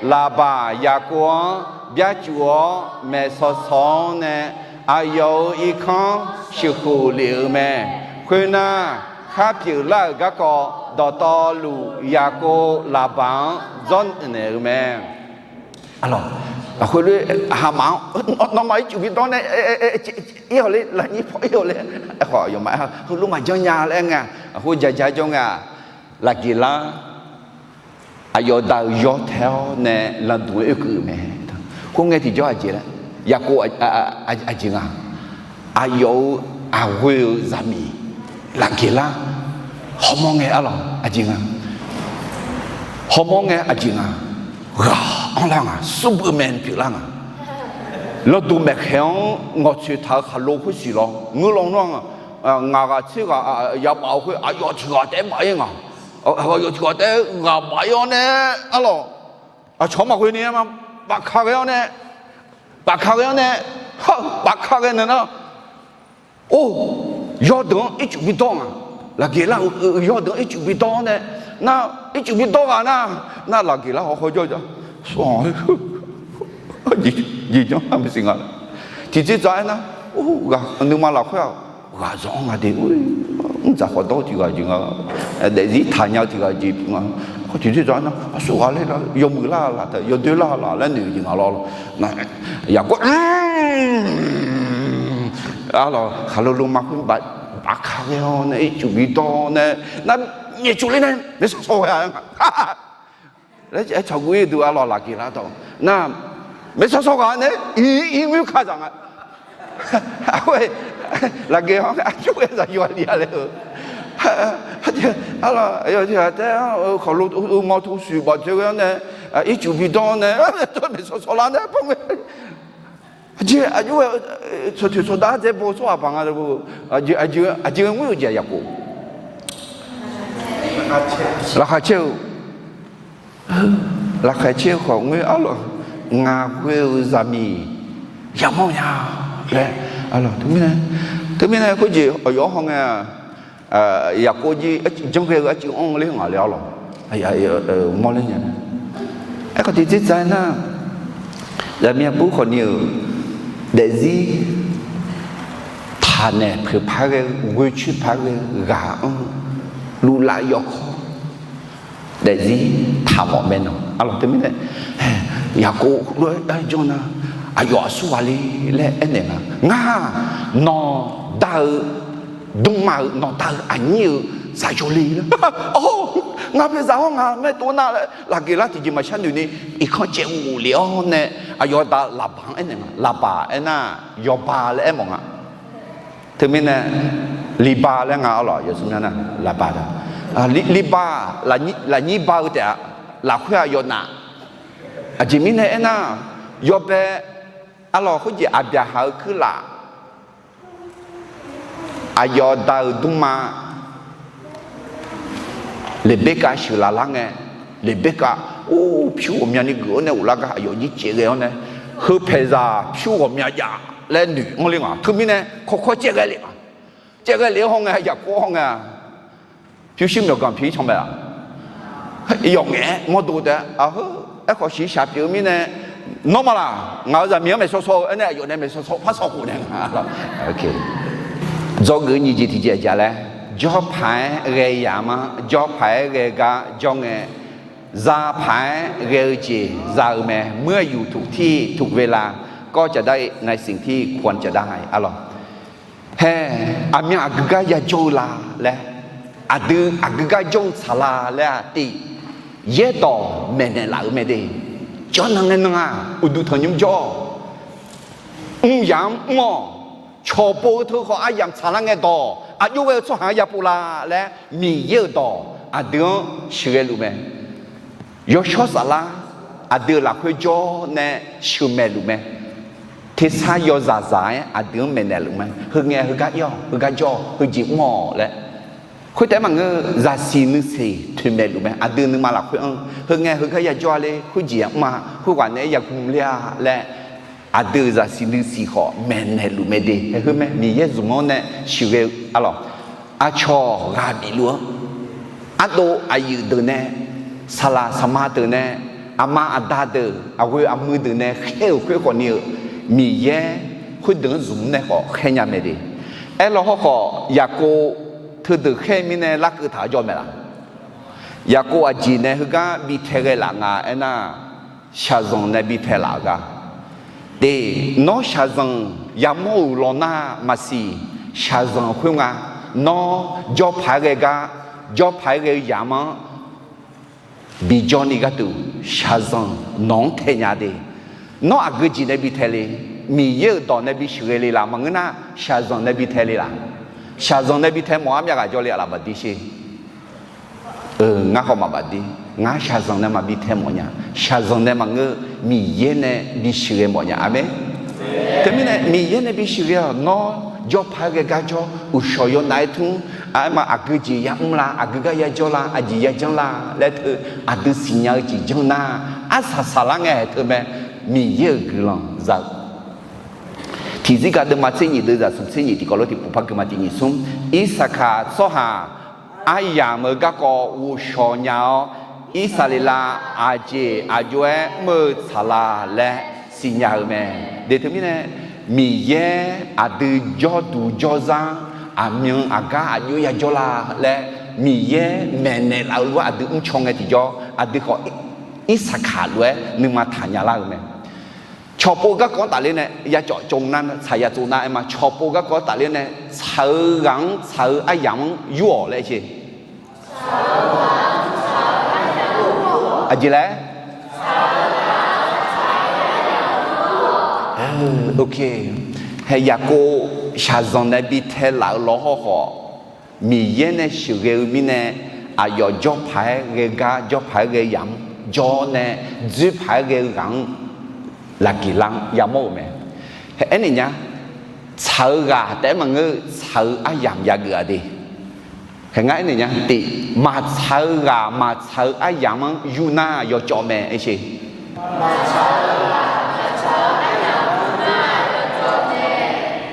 Laqbaq Yaqkov-anr byarcuf-awr maeqsaw saw-awr nae, aqyawf-euq irkanr sheuqkhof lef-euq mae. Khoernar, khar pyeuflar-euq garkawv dawqtawvluf Yaqkov Laqbaq-anr dzawrnaeq-euq mae. Alawq, lafkhoer lof-aer haqmaf-anr, nawmaf ircuf bidawr nae, ir-awq le, lafnyir paw ir-awq le. Aerkhawf, yawmaf-aer heulof maqjanr nya laer aer nga. Lafkhoer jaja jawr nga. Laqgeqlar aqyawf da-euq yawr tae-awr nae lanqduq-aer oekeuv-euq mae. Khoerngae tiqjawr aqjeq laer, Yaqkov aqjeq nga. Aqyawf-euq aqghoe-euq zaqmiq Laqgeqlar hawmawr ngae arlawq aqjeq nga. Hawmawr ngae aqjeq nga. Ghaq anrlar nga, smrbeuf mae pyeuflar nga. Lanqduq maeqkhaeq-anr ngawqtsoeq taq-eu khaqlo khoersiq lawr ngeur lawnmr-aq, ngaq ghaq tser ghaq yabaf-eu khoer aqyawf tiq ghaq taef-aer baf-ir nga. Aqyawf tiq ghaq taef-aer ghaq baf-ir-awr nae arlawq, aqcawq-anr maqghoe ni-a ma, bafka ghae-awr nae, bafka ghae-awr nae, bafka ghae naeq nar, or, yawrdeuq-anr ircuf bidawr nga. Laqgeqlar-euq yawrdeuq-anr ircuf bidawr-awr nae, nar ircuf bidawr ghaq nar, nar Laqgeqlar hawkhaw jawr ja, jeqjanr-a maqsiq nga. Tiqjeq dzaq-aer nar, or, nuima lafkhoer-aq, ghaq zanq-anr nga de, mrdzaq khawf dawr tiq ghaq jeq nga, daefzir taqnya-eu tiq ghaq jeq pyeuf nga. Tiqdui dzaq nar aqsurghaq ler lar yawmuiq lar laf taef yawdoer lar laf laer noeq jeq ngaq lawr. Yaqkov arlawq khaqlo loma khoer bafka ghae-awr nae ircuf bidawr nae nar nyaefcuf ler nae maeqshawr shawr ghae-a nga laer tsawqguv irduq arlawq lafgeq lar dawq nar maeqshawr shawr ghaq nae iq iq ngoer ka dzaq nga. Lafgeq-anr aqjox ghae zaqyo aqli-a laer-eu, arlawq aqyawf tiq ghaq taef-a khawf lo mawr to shuif baf dzoer ghae-anr nae ircuf bidawr-anr nae maeqshawr shawr lar nae par ngae, aqjeq aqjox ghae tsawqtoeq tsawqdaq dzae baw tsawrhaq baq nga, aqjeq ngoer-eu jeq-aq Yaqkov laqkhaq caer-eu laqkhaq caer-eu khawf ngoer arlawq, ngaq ghoe-eu zaqmiq yamawr nya laer. Teumirnae khoerjeq aqyawf-anr haw ngae-a, Yaqkov jir janr ghae-eu arcuiv anr ler ngaq le arlawq, mawr ler nya. Aerkhawf tiqdzer dzaq-aer nar, zaqmiq aqbur khawfni-euq daefzir taqnaeq poeq par ghae-eu ghoecoer par ghae-eu ghaq-anr luvlav yawkawr daefzir taqmawf mae nawq arlawq. Teumirnae Yaqkov lof-aer janr nar, aqyawf aqsurghaq le laer aernaeq nga, ngar nawqda-eu dmrma-euq nawqda-euq aqnyir-euq zaqyo le laer, ngar baezaq-awr ngaq maertov nar laer lafgeq lar tiqjeq maqshar noeq ni irkanr caev ghofle-awr nae aqyawf da Laqbaq-anr aernaeq nga. Laqbaq aernar yawba laer aermawf nga. Teumirnae Liba laer nga arlawq, yawsmr nar Laqbaq da. Liba lafnyir ba-eu taef-a, lafkhoer-aq yawnaf. Aqjeq mirnae aernar, yawbae arlawq khoerjeq Aqbyaqhaq-eu kuirlaf aqyawf da-euq dmrma Leqberkav sheuqlaf lar ngae, Leqberkav or pyur ghawqmyani geuf-awr nae ghoflar gar aqyawf jir caev ghae-awr nae, heu paeqzaq pyur ghawqmya jav laer noeq anr ler nga. Teumirnae kawrkawr caev ghae le nga. Caev ghae le-awr haw ngae, Yaqkov haw ngae-a, pyurshuir myawqganq pyeuf-ir can mae-aq, yawf ngaef-aer mawrdo taef-a. Aerkhawf shiqshaq pyeuf-eu mirnae, nawmaf laq ngaq-euq zaqmiq-anr maeqshawr shawr-eu aernae aqyawf nae maeqshawr shawr par shawr khof nae nga. Dzawgeuf nyiq jeq tiqjeq aqjeq laer, jawr paq-aer ghae yamq-anr jawr paq-aer ghae gar jawr ngae, za paq-aer ghae-eu jeq za-eu mae. เมื่ออยู่ถูกที่ถูกเวลาก็จะได้ในสิ่งที่ควรจะได้ arlawq. Hae, aqmyan aqgeu gar yajawr-eu la laer, aqdui aqgeu gar jawr-eu tsaq la laer-aq tiv, yaerdawq maeqnaeq laf-euq mae de. Jawr nan ngae nan-aq uqduq tanqnymr jawr-awq. Mr yamq-anr mr-awq. Cawqpov-eu teu khawf aryamq tsaqlar ngae dawq aqjox ghae-eu tsawrhaq-anr yapov la laer Miqyaer-euq dawq aqdui-anr sheuqghae luf mae. Yawshawr saflar aqdui-euq lafkhoer jawr nae sheuqmaeq luf mae. Tersar yawzaq zaq-aer aqdui-anr maeqnaeq luf mae. Heu ngae heugar ir-awq, heugar jawr-awq, heujeq mr-awq laer. Khoertaef maqngeur, zaqsiq nuisiq toeqmaeq luf mae. Aqdui nuima lafkhoer-anr heu ngae heugar yajawr-a le, khoerjeq-a mr-a, khoerghaq naeq-aer yagm ler-a laer, aqdui-euq zaqsiq nuisiq khawf maeqnaeq luf mae de. Hae khoer mae, Miqyaer zmq-anr nae sheuqghae-eu arlawq. Aqcawq ghaq bif luf-anr, ardov aqyuif deuq nae, saqlaq saqma deuq nae, aqma aqda deuq, aqghoe aqmuiq deuq nae khaer-euq khoer khawfni-eu, Miqyaer khoerdeuq-anr zmq nae khawf khaer nya mae de. Aerlawr hawrkhawf Yaqkov teudeuq khaer mirnae larkeuv taq-awr jawr mae laf? Yaqkov aqjeq nae heugar bi tae ghae laf nga aernar, shaqzanq nae bi tae laf-eu gar. Teq, nawr shaqzanq yamawr-euq lawnar maqsiq, shaqzanq khoernga. Nawr jawr paq-aer ghae gar, jawr paq-aer ghae-eu yamq-anr bijawr ni gharduq shaqzanq nawq-anr tae nya de. Nawr aqgeu jeq nae bi tae le? Miqyaer-euq dawq nae bi sheuqghae le laf? Maqngeur nar, shaqzanq nae bi tae le laf? Shaqzanq nae bi tae mawf-ar myavghaq jawr le-aq laf maqdir sher. Ngar khawf maqbaf dir. Ngar shaqzanq nae maqbi tae mawf nya. Shaqzanq nae maqngeur, Miqyaer nae bi sheuqghae mawf nya. Aqmeq. Teumirnae Miqyaer nae bi sheuqghae-awq. Nawr jawr paq-aer ghae gar jawr, uqshawq yawnav-aer tmr, aerma aqgeu jeq yamr la, aqgeu gar yajawr la, aqjeq yajanr la laer teu aqdui siqnya-eu jeq janr nar, arsaq saqlar ngae teu mae. Miqyaer-euq guiqlanq za-eu tiqzir gaq deuvma tser nyiq deuv zaq smq tser nyiq tiqkawv lof tiqpov par geufma tiq nyiq smr, Irsaqkaq tsawrhaq aryamq-euq garkawv ghovshaw nya-awr, Irsaqleqlav aqjeq aqjox-aer mr-eu tsaqlaq laer siqnya-eu mae. De teumirnae, Miqyaer aqdui jawrduq jawrzar, aqmyan aqgar aqjox yajawr la laer Miqyaer maeqnaeq laf-eu lof-aer aqdui mrcaw ngae tiqjawr, Aqdui khawf, Irsaqkaq lof-aer nuima taqnya lar-euq mae. Cawqpov garkawv-anr tafler nae ya cawv cawv nar, tsaq ya tsov nar aer ma. Cawqpov garkawv-anr tafler nae tsaq-eu ghaq-anr tsaq-eu aryamq-anr yur-awq laer aer sher. Aqjeq laer? Hae, Yaqkov shaqzanq nae bi tae laf-eu law hawrkhawf, Miqyaer nae sheuqghae-eu mirnae, aqyawf jawr paq-aer ghae gar, jawr paq-aer ghae yamq-anr jawr nae, dzoer paq-aer ghae-eu ghaq-anr laqgeq lar-anr yamawr-euq mae. Hae, aernaeq nya, tsaq-eu ghaq taef-aer maqngeur, tsaq-eu aryamq yageuf-a de. Hae, ngar aernaeq nya tiq, maqtsaq-eu ghaq maqtsaq-eu aryamq-anr yur nar yawcawv mae aer sher.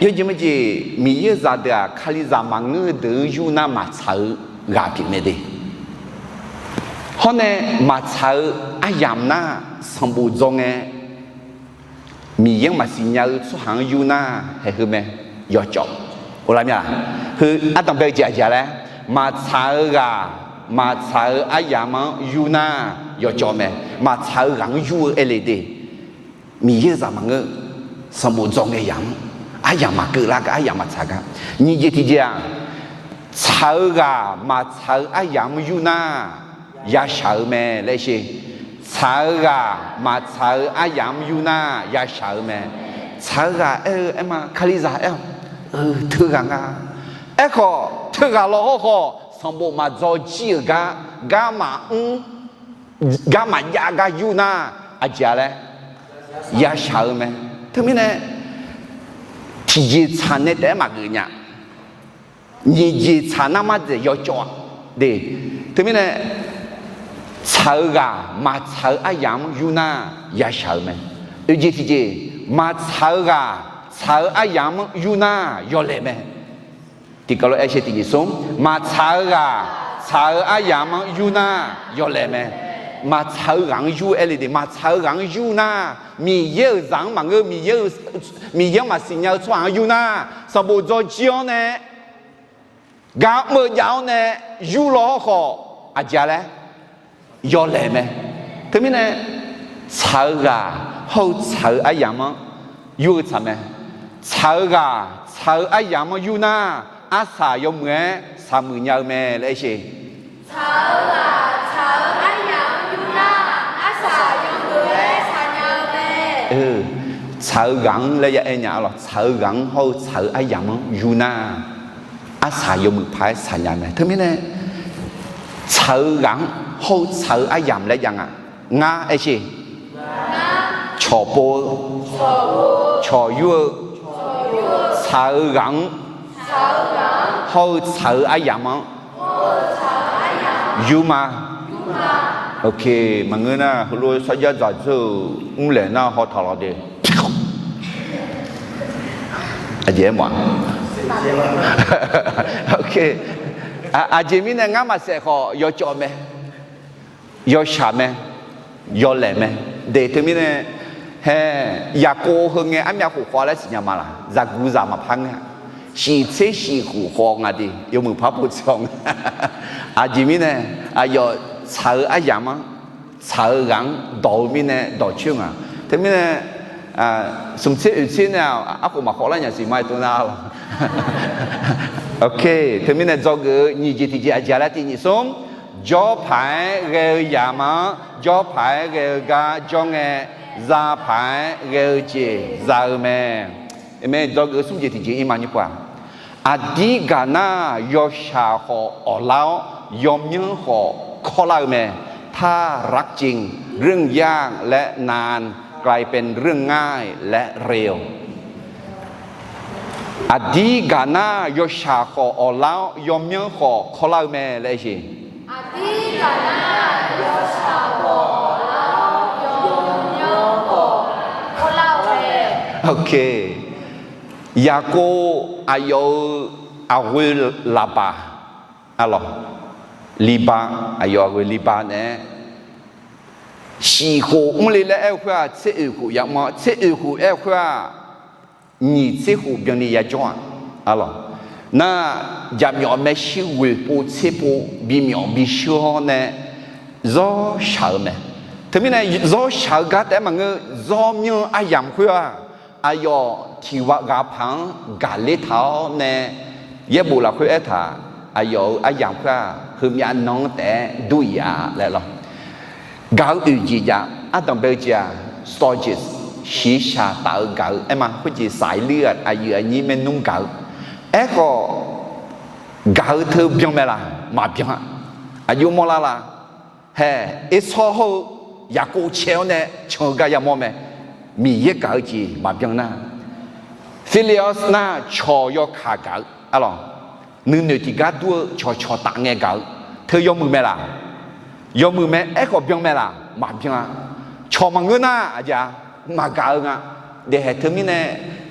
Yawjeq maqjeq, Miqyaer-eu zaqdeuq-aq, Kalizaq maqngeur-eu deuq-anr yur nar maqtsaq-eu ghaq pyeuf mae de. Hawr nae maqtsaq-eu aryamq nar sanqbof dzaw ngae, Miqyaer-anr maqsiq nya-eu tsawrhaq-anr yur nar haeq heu mae, yawcawv. Oq lar mir-a, heu ardanqbae-eu jeq aqjeq-a laer, maqtsaq-eu ghaq maqtsaq-eu aryamq-anr yur nar yawcawv mae. Maqtsaq-eu ghaq-anr yur-eu aer le de. Miqyaer-eu zaq maqngeur, sanqbof dzaw ngae yamq-anr, aryamq maqkeuv lar gar, aryamq maqtsaq gar. Nyiq jeq tiqjeq-aq, tsaq-eu ghaq maqtsaq-eu aryamq-anr yur nar yashaq-eu mae laer sher. Tsaq-eu ghaq maqtsaq-eu aryamq-anr yur nar yashaq-eu mae. Tsaq-eu ghaq aer-eu aer ma, Kalizaq aer-awq, teughaq nga. Aerkhawf teughaq law hawrkhawf sanqbof maqdzaw jir-euq gar, gar maqmr, gar maqjav gar yur nar aqjeq-a laer yashaq-eu mae. Teumirnae tiqjeq tsaq nae taef-aer maqgeuf nya. Nyiq jeq tsaq nar mar dzaeq yawcawv-a de. Teumirnae tsaq-eu ghaq maqtsaq-eu aryamq-anr yur nar yashaq-eu mae. Oeq jeq tiqjeq, maqtsaq-eu ghaq tsaq-eu aryamq-anr yur nar yawlaeq mae. Tiqkawv lof-aer shae tiqjeq smr, maqtsaq-eu ghaq tsaq-eu aryamq-anr yur nar yawlaeq mae. Maqtsaq-eu ghaq-anr yur aer le de. Maqtsaq-eu ghaq-anr yur nar, Miqyaer-euq zaq-anr maqngeur, Miqyaer-anr maqsiq nya-eu tsawrhaq-anr yur nar, sanqbof dzaw jir-awr nae, gar mr-eu jav-awr nae yur law hawrkhawf aqjeq-a laer yawlaeq mae. Teumirnae tsaq-eu ghaq hawr-eu tsaq-eu aryamq-anr yur-eu tsaq mae. Tsaq-eu ghaq tsaq-eu aryamq-anr yur nar, arsaq yawmuiq-aer shaqmuiq nya-eu mae laer aer sher. Tsaq-eu ghaq tsaq-eu aryamq-anr yur nar, arsaq yawmuiq-aer shaq nya-eu mae. Tsaq-eu ghaq-anr laer ya aer nya-a lawq. Tsaq-eu ghaq-anr hawr-eu tsaq-eu aryamq-anr yur nar, arsaq yawmuiq paq-aer shaq nya mae. Teumirnae tsaq-eu ghaq-anr hawr-eu tsaq-eu aryamq laer jav nga. Ngar aer sher. Cawqpov-eu, cawqyur-eu, tsaq-eu ghaq-anr hawr-eu tsaq-eu aryamq-anr yur ma. Ok, maqngeur nar heulof sarjax dzaq dzeur-euq mrlaeq nar haw taq lawq de. Aqjeq aer mawf-a. Ok, aqjeq mirnae ngar maqsaef khawf yawcawv mae, yawshaq mae, yawlaeq mae. De teumirnae, hae, Yaqkov heu ngae armyav khof khawf laer siqnya ma laq? Zaqguq zaq maqpar ngeur-a. Shif tser shif khof khawf nga de, yawmuiq par pov tser-awr nga. Aqjeq mirnae, aqyawf tsaq-eu aryamq-anr, tsaq-eu ghaq-anr dawq-eu mirnae dawqcoer nga. Teumirnae, smq tser oeq tser nae arkhof maqkhawf lar nya siq ma-aer tov nar lawq. Ok, teumirnae dzawgeuf-eu nyiq jeq tiqjeq aqjeq laer tiq nyiq smr, jawr paq-aer ghae-eu yamq-anr jawr paq-aer ghae-eu gar jawr ngae, za paq-aer ghae-eu jeq za-eu mae. Mae, dzawgeuf-eu smr jeq tiqjeq ir ma nymr pov-aq, aqdir gaq nar yawshaq khawf awqlar-awr, yawmyanr khawf kawrlar-eu mae. ถ้ารักจริง เรื่องยากและนานกลายเป็นเรื่องง่ายและเร็ว Aqdir gaq nar yawshaq khawf awqlar-awr, yawmyanr khawf kawrlar-eu mae laer aer sher. Ok, Yaqkov aqyawf-euq aqghoe Laba, alawq, Liba, aqyawf aqghoe Liba naeq-aer shif khof mr le laer aer-eu khoer-aq, tser oeq khof yamr-awr, tser oeq khof aer-eu khoer-aq, nyiq tser khof byanni yajawr-aq, alawq, nar, jaqmyawf maershuir ghoeq pov tser pov bimyawf bishir-awr nae, zawr shaq-eu mae. Teumirnae zawr shaq-eu gar taef-aer maqngeur, zawr myanr-eu aryamq khoer-aq, aqyawf tiq ghaq paq-anr gaqler taq-awr nae, yaerbof lafkhoer aertaq, aqyawf-euq aryamq khoer-aq, heumyav nan-anr taef-aer dur-ir-a laer lawr. Gaq-eu oeq jeq jav, ardanq bae-eu jeq-aq, storge, shiqshaq taf-eu gaq-eu aer ma, khoerjeq saqlir-eu aqyuif aqnyir maernmr gaq-eu. Aerkhawf, gaq-eu teu byan mae laq? Maqbyan-a. Aqjox mawrlar la? Hae, Ersawr hawr-eu Yaqkov cae-awr nae can-eu gar yamawr mae. Miqyaer gaq-eu jeq maqbyan nar, Phileas nar cawq yawkaq gaq-eu, arlawq, nuinoeq tiqgar dur-eu cawqcawq taf ngae gaq-eu teu yawmuiq mae laq? Yawmuiq mae. Aerkhawf byan mae laq? Maqbyan-a. Cawq maqngeur nar aqjeq-a, maqgaq-eu nga. Daefhaeq teumirnae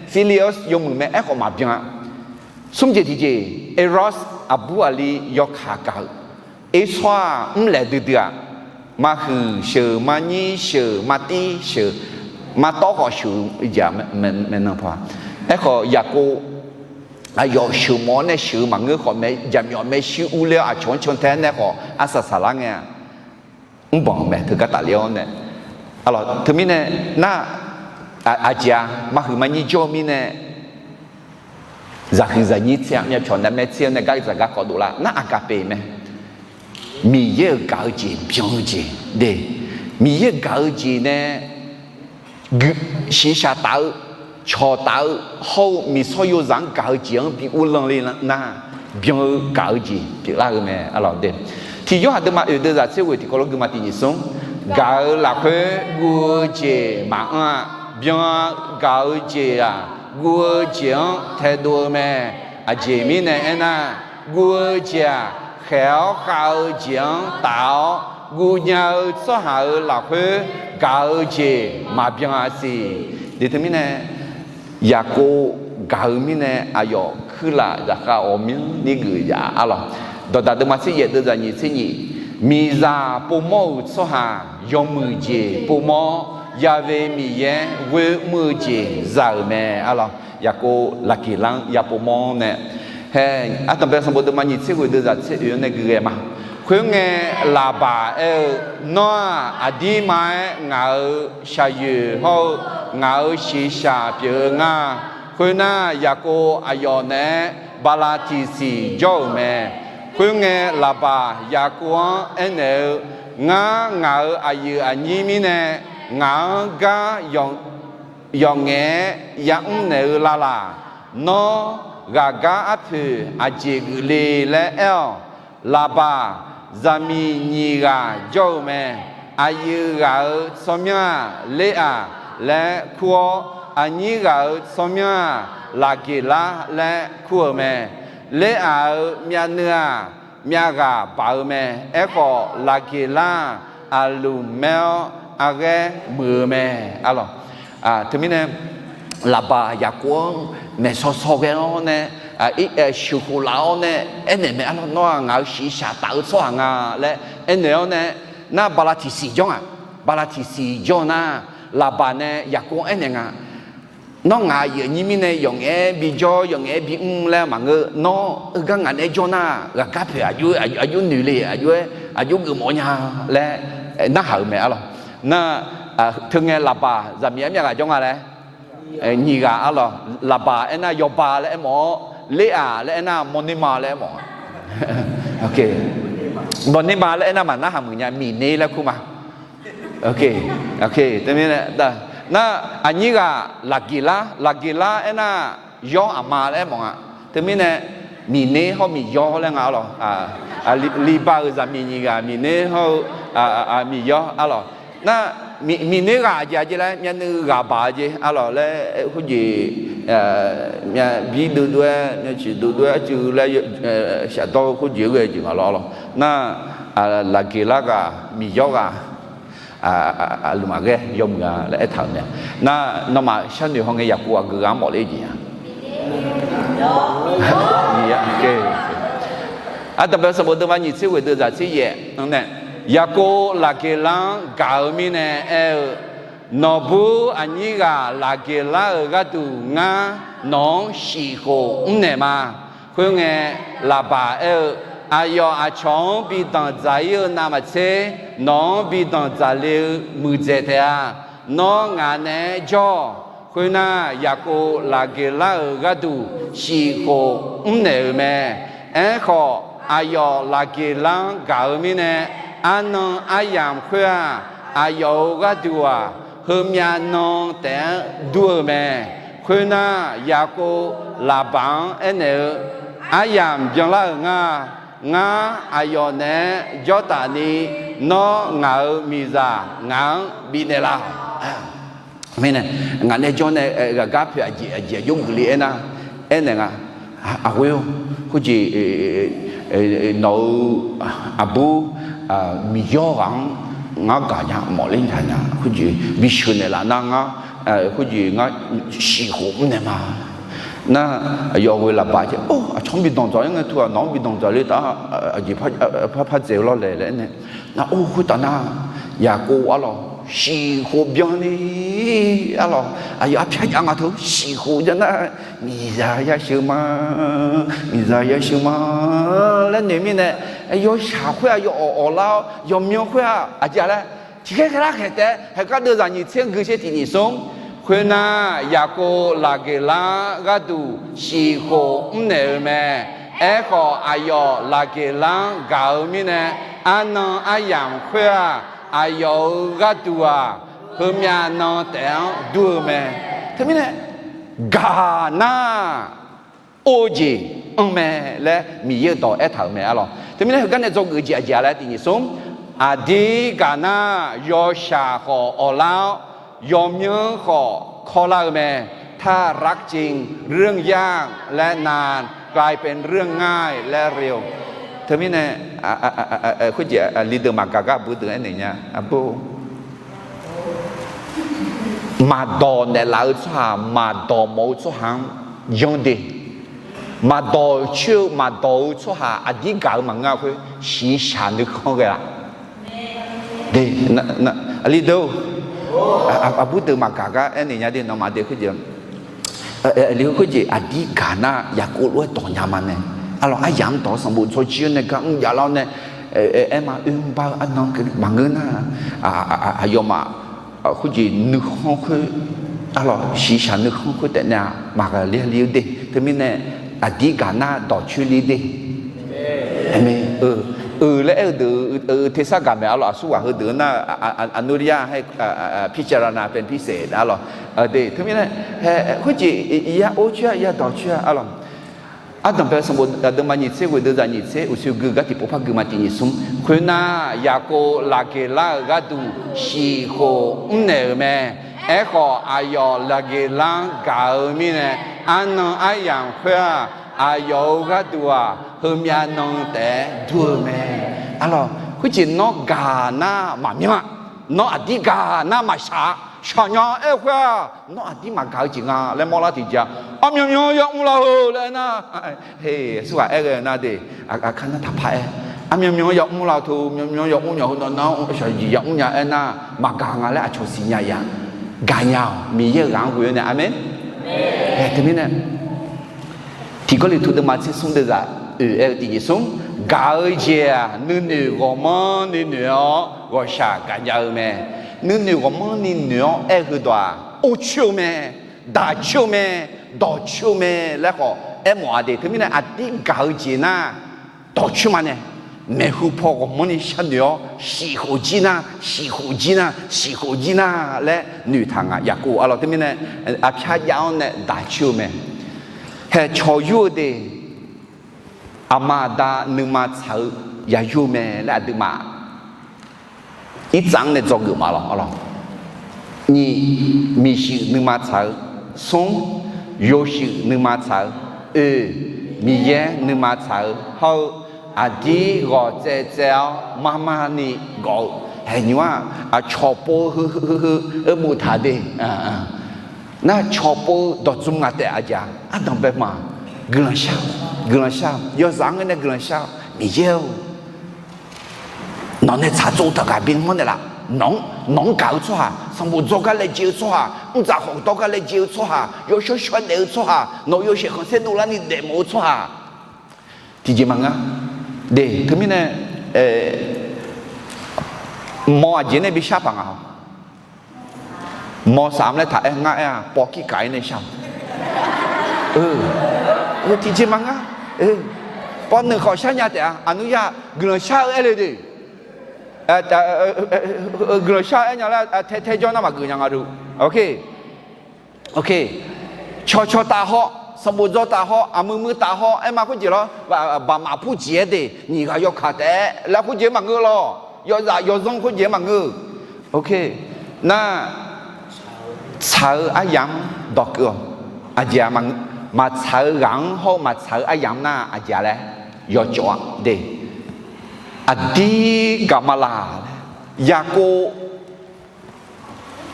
Phileas yawmuiq mae, aerkhawf maqbyan-a. Smr jeq tiqjeq, Eros aqbur aqli yawkaq gaq-eu, Ersawr-aq mrlaeq duidui-aq, maqhuiq sheuq, maqnyir sheuq, maqtir sheuq, maqtawv khawf sheuq-eu jeq-a, maeqnan pa. Aerkhawf Yaqkov aqyawf sheuqmawf-awr nae sheuq-eu maqngeur khawf, jaqmyawf maershuir urler-awr aqcawq-anr cantae nae khawf arsaq saqlar ngae-a. Mrbanq mae teugar tafler-awr nae, arlawq, teumirnae nar, aqjeq-a, maqhuiq maqnyir jawr-eu mirnae, zaqhuiq zaqnyir tser-a, myavpyawq navmaer tser-awr nae gar zaqgar kawv dovlar nar, agape mae. Miqyaer-euq gaq-eu jeq byan-eu jeq de. Miqyaer gaq-eu jeq nae shiqshaq taf-eu, cawq taf-eu, hawr-eu miqsawr yozaq-anr gaq-eu jeq-anr bi urlan le nar, byan-eu gaq-eu jeq pyeuflar-eu mae, arlawq de. Tiq Yorhaq deuvma oeq deuvzaq tser ghoeq tiqkawv lof guima tiq nyiq smr, gaq-eu lafkhoer guv-eu jeq maqanr-a. Byan-a, gaq-eu jeq-aq, guv-eu jeq-anr taedov-eu mae. Aqjeq mirnae aernar, guv-eu jeq-aq, khaeq-awr khav-eu jeq-anr taf-awr, guv nya-eu tsawrhaq-euq lafkhoer gaq-eu jeq maqbyan-a siq. De teumirnae, Yaqkov gaq-eu mirnae aqyawf kuirlaf zaqkhav ghawqmyanrni geuf yaf-a, arlawq. Dawqdaq deuvma tser yaef deuvzaq nyiq tser nyiq, miqzaq povmawr-euq tsawrhaq yawmuiq jeq povmawr-awr, Ya've Miqyaer ghoer mr-eu jeq za-euq mae, arlawq. Yaqkov laqgeqlar-anr ya povmawr-awr nae, hae, ardanqbae sanqbof deuvma nyiq tser ghoeq deuvzaq tser oeq-anr nae gui ghae ma. Khoerngae, Laqbaq aer-eu, Nawr-aq, aqdirma-aer ngaq-euq shaqyoeq hawr-eu ngaq-euq shiqshaq pyeuf-eu ngar. Khoernar, Yaqkov aqyawf naeq-aer bala tiqsiq jawr-euq mae. Khoerngae, Laqbaq Yaqkov-anr aernaeq-eu, Ngar ngaq-euq aqyuif aqnyir mirnae ngaq-anr gar yawf ngaef-aer yamr naeq-eu lavlaq. Nawr ghaqgar arpoeq aqjeq geufle laer aer-awq. Laqbaq zaqmiq nyiq ghaq jawr-eu mae. Aqyuif ghaq-euq tsawrmyanr-aq, Leraq laer kur-awr, aqnyir ghaq-euq tsawrmyanr-aq, Laqgeqlar laer kur-euq mae. Leraq-euq myavnuiv-aq, myavghaq baq-eu mae. Aerkhawf, Laqgeqlar-aq, aqluq maer-awr arghaer muiq-eu mae, arlawq. Teumirnae, Laqbaq Yaqkov-anr maeqsaw saw ghae-awr nae, sheuqkhof laf-awr nae aernaeq mae, arlawq, Nawr-aq, ngaq-euq shiqshaq taf-eu tsawrhaq nga laer aernaeq-awr nae, nar bala tiqsiq jawr-aq, bala tiqsiq jawr nar, Laqbaq nae Yaqkov-anr aernaeq nga, Nawr ngaq aqyuif aqnyir mirnae yawf ngaef-aer bijawr, yawf ngaef-aer bimr laer maqngeur. Nawr heugar ngaq naeq-aer jawr nar, ghaqgar poeq aqjox noeq le, aqjox-aer aqjox geufmawf nya laer narhaq-euq mae, arlawq. Nar, teungae Laqbaq zaqmiq-aer myavghaq jawr nga laer, nyiq ghaq, arlawq. Laqbaq aernar yawba laer aermawf-awr, Leraq laer aernar mawrnerma laer aermawf-a. Mawrnerma laer aernar maqnarhaq muiq nya, Miqner laer kur ma. Teumirnae, nar, aqnyir ghaq Laqgeqlar, Laqgeqlar aernar yawr aqma laer aermawf nga. Teumirnae, Miqner hawr Miqyawr laer nga, arlawq. Liqbaq-euq zaqmiq nyiq ghaq Miqner hawr-eu Miqyawr, arlawq. Nar, Miqner ghaq aqjeq aqjeq laer myavnuiv ghaq baq-eu jeq, arlawq, laer khoerjeq, myav bir dovdov-aer, myavciq dovdov-aer arcuiv laer shafdawr-eu khoerjeq ghae jeq nga lawr, arlawq. Nar, Laqgeqlar ghaq Miqyawr ghaq, aqlmaf ghae yawmuiq-a laer aertaq-euq mae. Nar, nawmaf sharnoeq hawngae Yaqkov aqgeu ghaq-anr mawf ler jeq-a. Ardanqbae sanqbof deuvma nyiq tser ghoeq deuvzaq tser yaef-anr nae, Yaqkov Laqgeqlar-anr gaq-eu mirnae aer-eu, Nawqbur aqnyir ghaq Laqgeqlar-euq gharduq ngar nawq-anr shifkhof mrnaeq ma. Khoerngae, Laqbaq aer-eu, Aqyawf aqcawq-anr bi danqdzaq-ir-eu navmaqtser, nawq-anr bi danqdzaq le-eu muiqdzaeq taef-a. Nawr ngaq naeq-aer jawr-awq. Khoernar, Yaqkov laqgeq lar-euq gharduq siqkhof mrnaeq-euq mae. Aerkhawf, aqyawf laqgeq lar-anr gaq-eu mirnae, arnan aryamq khoer-aq, aqyawf-euq gharduq-aq, heumyav nan taef-anr dur-eu mae. Khoernar, Yaqkov Laqbaq-anr aernaeq-eu, Aryamq byanlar-euq nga. Ngar aqyawf naeq-aer jawr taf ni, nawr ngaq-euq miqzaq ngaq-anr bifnaeq laf. Mirnae, ngaq nae jawr nae ghaqgar poeq aqjeq aqjeq aqjox geufle aernar, aernaeq nga. Aqghoer-or, khoerjeq nawq-euq aqbur Miqyaer-awr ghaq-anr ngar gaq nya mawf ler nya nya, khoerjeq bi sheuqnaeq laf nar ngar, khoerjeq ngar siqkhof mrnaeq ma. Nar, aqyawf ghoe Laqbaq jeq, or, aqcawq-anr bi danqdzaq-ir ngae teu-aq, nawq-anr bi danqdzaq le taf, aqjeq par par dzaeq-eu lawr laeq laer aernaeq. Nar, or, khoertav nar, Yaqkov arlawq siqkhof byan ni, arlawq aqyawf arpyar jav nga teu siqkhof jan nar, miqzaq yasheuq ma, miqzaq yasheuq ma laer noeq mirnae, yawshaq khoer-aq yawawq awq lar-awr, yawqmyan khoer-aq aqjeq laer tiqkhaer khaerlar khaeq taef-aer haeqgar deuvzaq nyiq tser-anr gui sher tiq nyiq smr. Khoernar, Yaqkov laqgeq lar gharduq siqkhof mrnaeq-eu mae. Aerkhawf, aqyawf laqgeq lar-anr gaq-eu mirnae, arnan aryamq khoer-aq, aqyawf-euq gharduq-aq, heumyav nan taef-anr dur-eu mae. Teumirnae, gaq nar or-eu jeq anr mae laer Miqyaer-euq dawq aertaq-euq mae arlawq. Teumirnae, heugar nae dzawgeuf jeq aqjeq laer tiq nyiq smr. Aqdir gaq nar, yawshaq khawf awq lar-awr, yawmyanr khawf kawrlar-eu mae. ถ้ารักจริง เรื่องยากและนานกลายเป็นเรื่องง่ายและเร็ว. Teumirnae, khoerjeq aqli deuq maqgaq gar aqbur deuq aernaeq nya, aqbur Maqdawq naeqlaf-eu tsawrhaq, maqdawq mawf-eu tsawrhaq-anr yanr de. Maqdawq coer-eu maqdawq-eu tsawrhaq aqdir gaq-eu maqngeur-a khoer, shiqshaq nuikhanr ghae laf. Aqli deuq, aqbur deuq maqgaq gar aernaeq nya de, nawmaf de khoerjeq. Aqli khoerjeq aqdir gaq nar Yaqkov lof-aer dawq nya ma nae. Arlawq aryamq-anr dawq-awr sanqbof dzawjir-awr nae gar mr jav lar-awr nae, aer ma oermr bar-eu arnan keuvni maqngeur nar, aqyawfmaf khoerjeq nuikhanr khoer, arlawq shiqshaq nuikhanr khoer taef nae-aq maqghaqler le-eu de. Teumirnae aqdir gaq nar dawqcoer le de. Aqmeq. Euq laer aer-eu deuq-eu tersar gaq maeq arlawq aqsurghaq heudeuq-eu nar, aqnur lar-a hae, พิจารณาเป็นพิเศษ arlawq. De teumirnae, khoerjeq ya or coer-a ya dawq coer-a arlawq. Ardanqbae sanqbof aqdeuma nyiq tser ghoeq deuvzaq nyiq tser uqshoe gui gar tiqpov par gui ma tiq nyiq smr. Khoernar, Yaqkov laqgeq lar-euq gharduq siqkhof mrnaeq-euq mae. Aerkhawf, aqyawf laqgeq lar-anr gaq-eu mirnae, arnan aryamq khoer-aq, aqyawf-euq gharduq-aq, heumyav nan taef-aer dur-eu mae. Arlawq khoerjeq nawr gaq nar maqmyanr-a. Nawr aqdir gaq nar maqshaq-a. Shaqnya aer-eu khoer-aq, nawr aqdir maqgaq-eu jeq nga laer mawrlar tiqjeq-a. Armyan myan yamr laf-eu laer aernar, aqsurghaq aer ghae-eu nar de, aqkar nar taqpar aer. Armyan myan yamr laf-eu teu, myan myan yamr nya heu nawr nar shaqjeq yamr nya aernar, maqgaq nga laer aqcawq siqnya ya. Gaqnya-awq, Miqyaer-euq ghaq-anr ghoe-awr nae. Aqmeq. Teumirnae, Tiq Gawrliqtu deuvma tser smr deuvzaq oeq aer-eu tiq nyiq smr. Gaq-eu jeq-aq nuinoeq ghawqmanrni noeq-awr ghawqshaq gaqnya-eu mae. Nuinoeq ghawqmanrni noeq-awr aer-eu heudawq-aq, or coer-eu mae, daq coer-eu mae, dawq coer-eu mae laer khawf aermawf-a de. Teumirnae aqdir gaq-eu jeq nar dawqcoer ma nae, maeqhu paw ghawqmanrni sharnoeq-awr, siqkhof jir nar, siqkhof jir nar, siqkhof jir nar laer noeqtaq nga. Yaqkov arlawq teumirnae, aqpyar jav-anr nae daq coer-eu mae. Haeq cawq yur-eu de, aqma aqda nuima tsaq-eu yayur mae laer aqduimaf irtsav-anr nae dzawgeuf ma lawq arlawq. Nyiq, miqshuif nuima tsaq-eu. Smr, yawshuif nuima tsaq-eu. Oeq, Miqyaer nuima tsaq-eu hawr-eu, aqdir ghawq tsaev tsaev-awr mar mar ni gawf-eu. Haeq nymr-aq, aqcawq pov-eu heu heu heu heu-eu boftaq de. Nar cawq pov-eu dawqtsuif ngaq taef aqjeq-aq, ardanqbae ma. Guiqlanq shar, guiqlanq shar, yawzaq-anr ngaer nae guiqlanq shar-awq. Miqyaer-or, nawq nae tsaqtsov taq gaq bi manr naeqlaf. Nawq-anr, nawq-anr gaq-eu tsawrhaq, sanqbof dzawr gar laejae-eu tsawrhaq, mrdzaq khawf dawr gar laejae-eu tsawrhaq, yawshawr shawr daef-eu tsawrhaq, nawq-euq yawshaef khanqsaer dovlarni daefmawf-eu tsawrhaq, tiqjeq maqngeur. De, teumirnae, mawr aqjeq nae bishar paq nga-awq. Mawr saf-anr laer taq-aer ngar aer-aq, pawv kir kaq-ir nae shar-awq. Tiqjeq maqngeur. Pawv nuiq khawf shar nya taef-a. Aqnuryar guiqlanq shar-eu aer le de. Guiqlanq shar-eu aer nya laer tae tae jawr nar maqgeuf nya nga du. Cawqcawq taf haw, sanqbof dzaw taf haw, aqmuiq muiq taf haw aer ma khoerjeq lawr. Baqmaf purjeq aer de, nyiq ghaq yawkaq taef-aer laer khoerjeq maqngeur lawr. Yawzaf yawzanr khoerjeq maqngeur. Nar, tsaq-eu aryamq-anr dawqkeuv-awq. Aqjeq-aq, maqtsaq-eu ghaq-anr hawr-eu maqtsaq-eu aryamq nar aqjeq-a laer yawcawv-a de. Aqdir gaqma laq laer, Yaqkov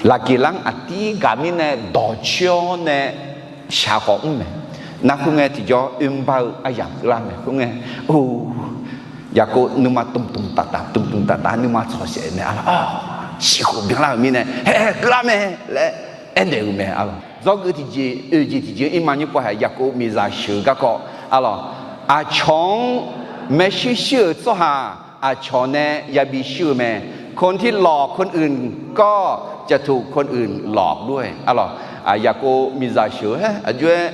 Laqgeqlar-anr aqdir gaq mirnae dawqcoer-awr nae shaq khawf mr mae. Nar khoerngae tiqjawr oermr bar-eu aryamq keuvlar mae. Khoerngae, or, Yaqkov nuima tmqtmq taf taf tmqtmq taf taf nuima tsawq saef mae arlawq. Siqkhof byanlar-euq mirnae, hae, keuvlar mae laer aernaeq-euq mae arlawq. Dzawgeuf tiqjeq oeq jeq tiqjeq-anr irma nymr pov hae Yaqkov miqzaq sheuq-eu garkawv arlawq. Aqcawq-anr maershuir shuir-euq tsawrhaq aqcawq nae yabi shuir-eu mae. คนที่หลอกคนอื่นก็จะถูกคนอื่นหลอกด้วย arlawq. Yaqkov miqzaq sheuq-eu haer aqjox-aer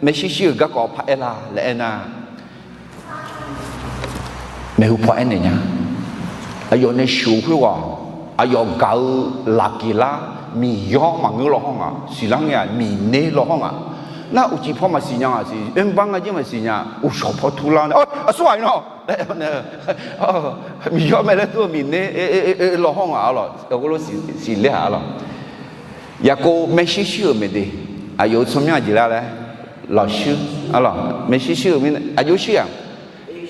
maershuir shuir-euq garkawv paraer la laer aernar, maeqhu paw aernaeq nya. Aqyawf nae sheuq-eu khoerghaq, aqyawf gaq-eu Laqgeqlar Miqyaer maqngeur law hawr nga. Siqlar ngae-aq Miqner law hawr nga. Nar uqcif paw maqsiq nya nga siq, oermr bar ngar jir maqsiq nya, uqshawq paw turlar nae, aqsurghaq-ir nawr laer, Miqyaer mae laer dur-eu Miqner law hawr nga arlawq. Heulof siqler-aq arlawq. Yaqkov maershuir shuir-euq mae de. Aqyawf-euq tsawrmyanr aqjeq lar laer, lawqshuir arlawq. Maershuir shuir-euq mirnae aqjox shuir-aq,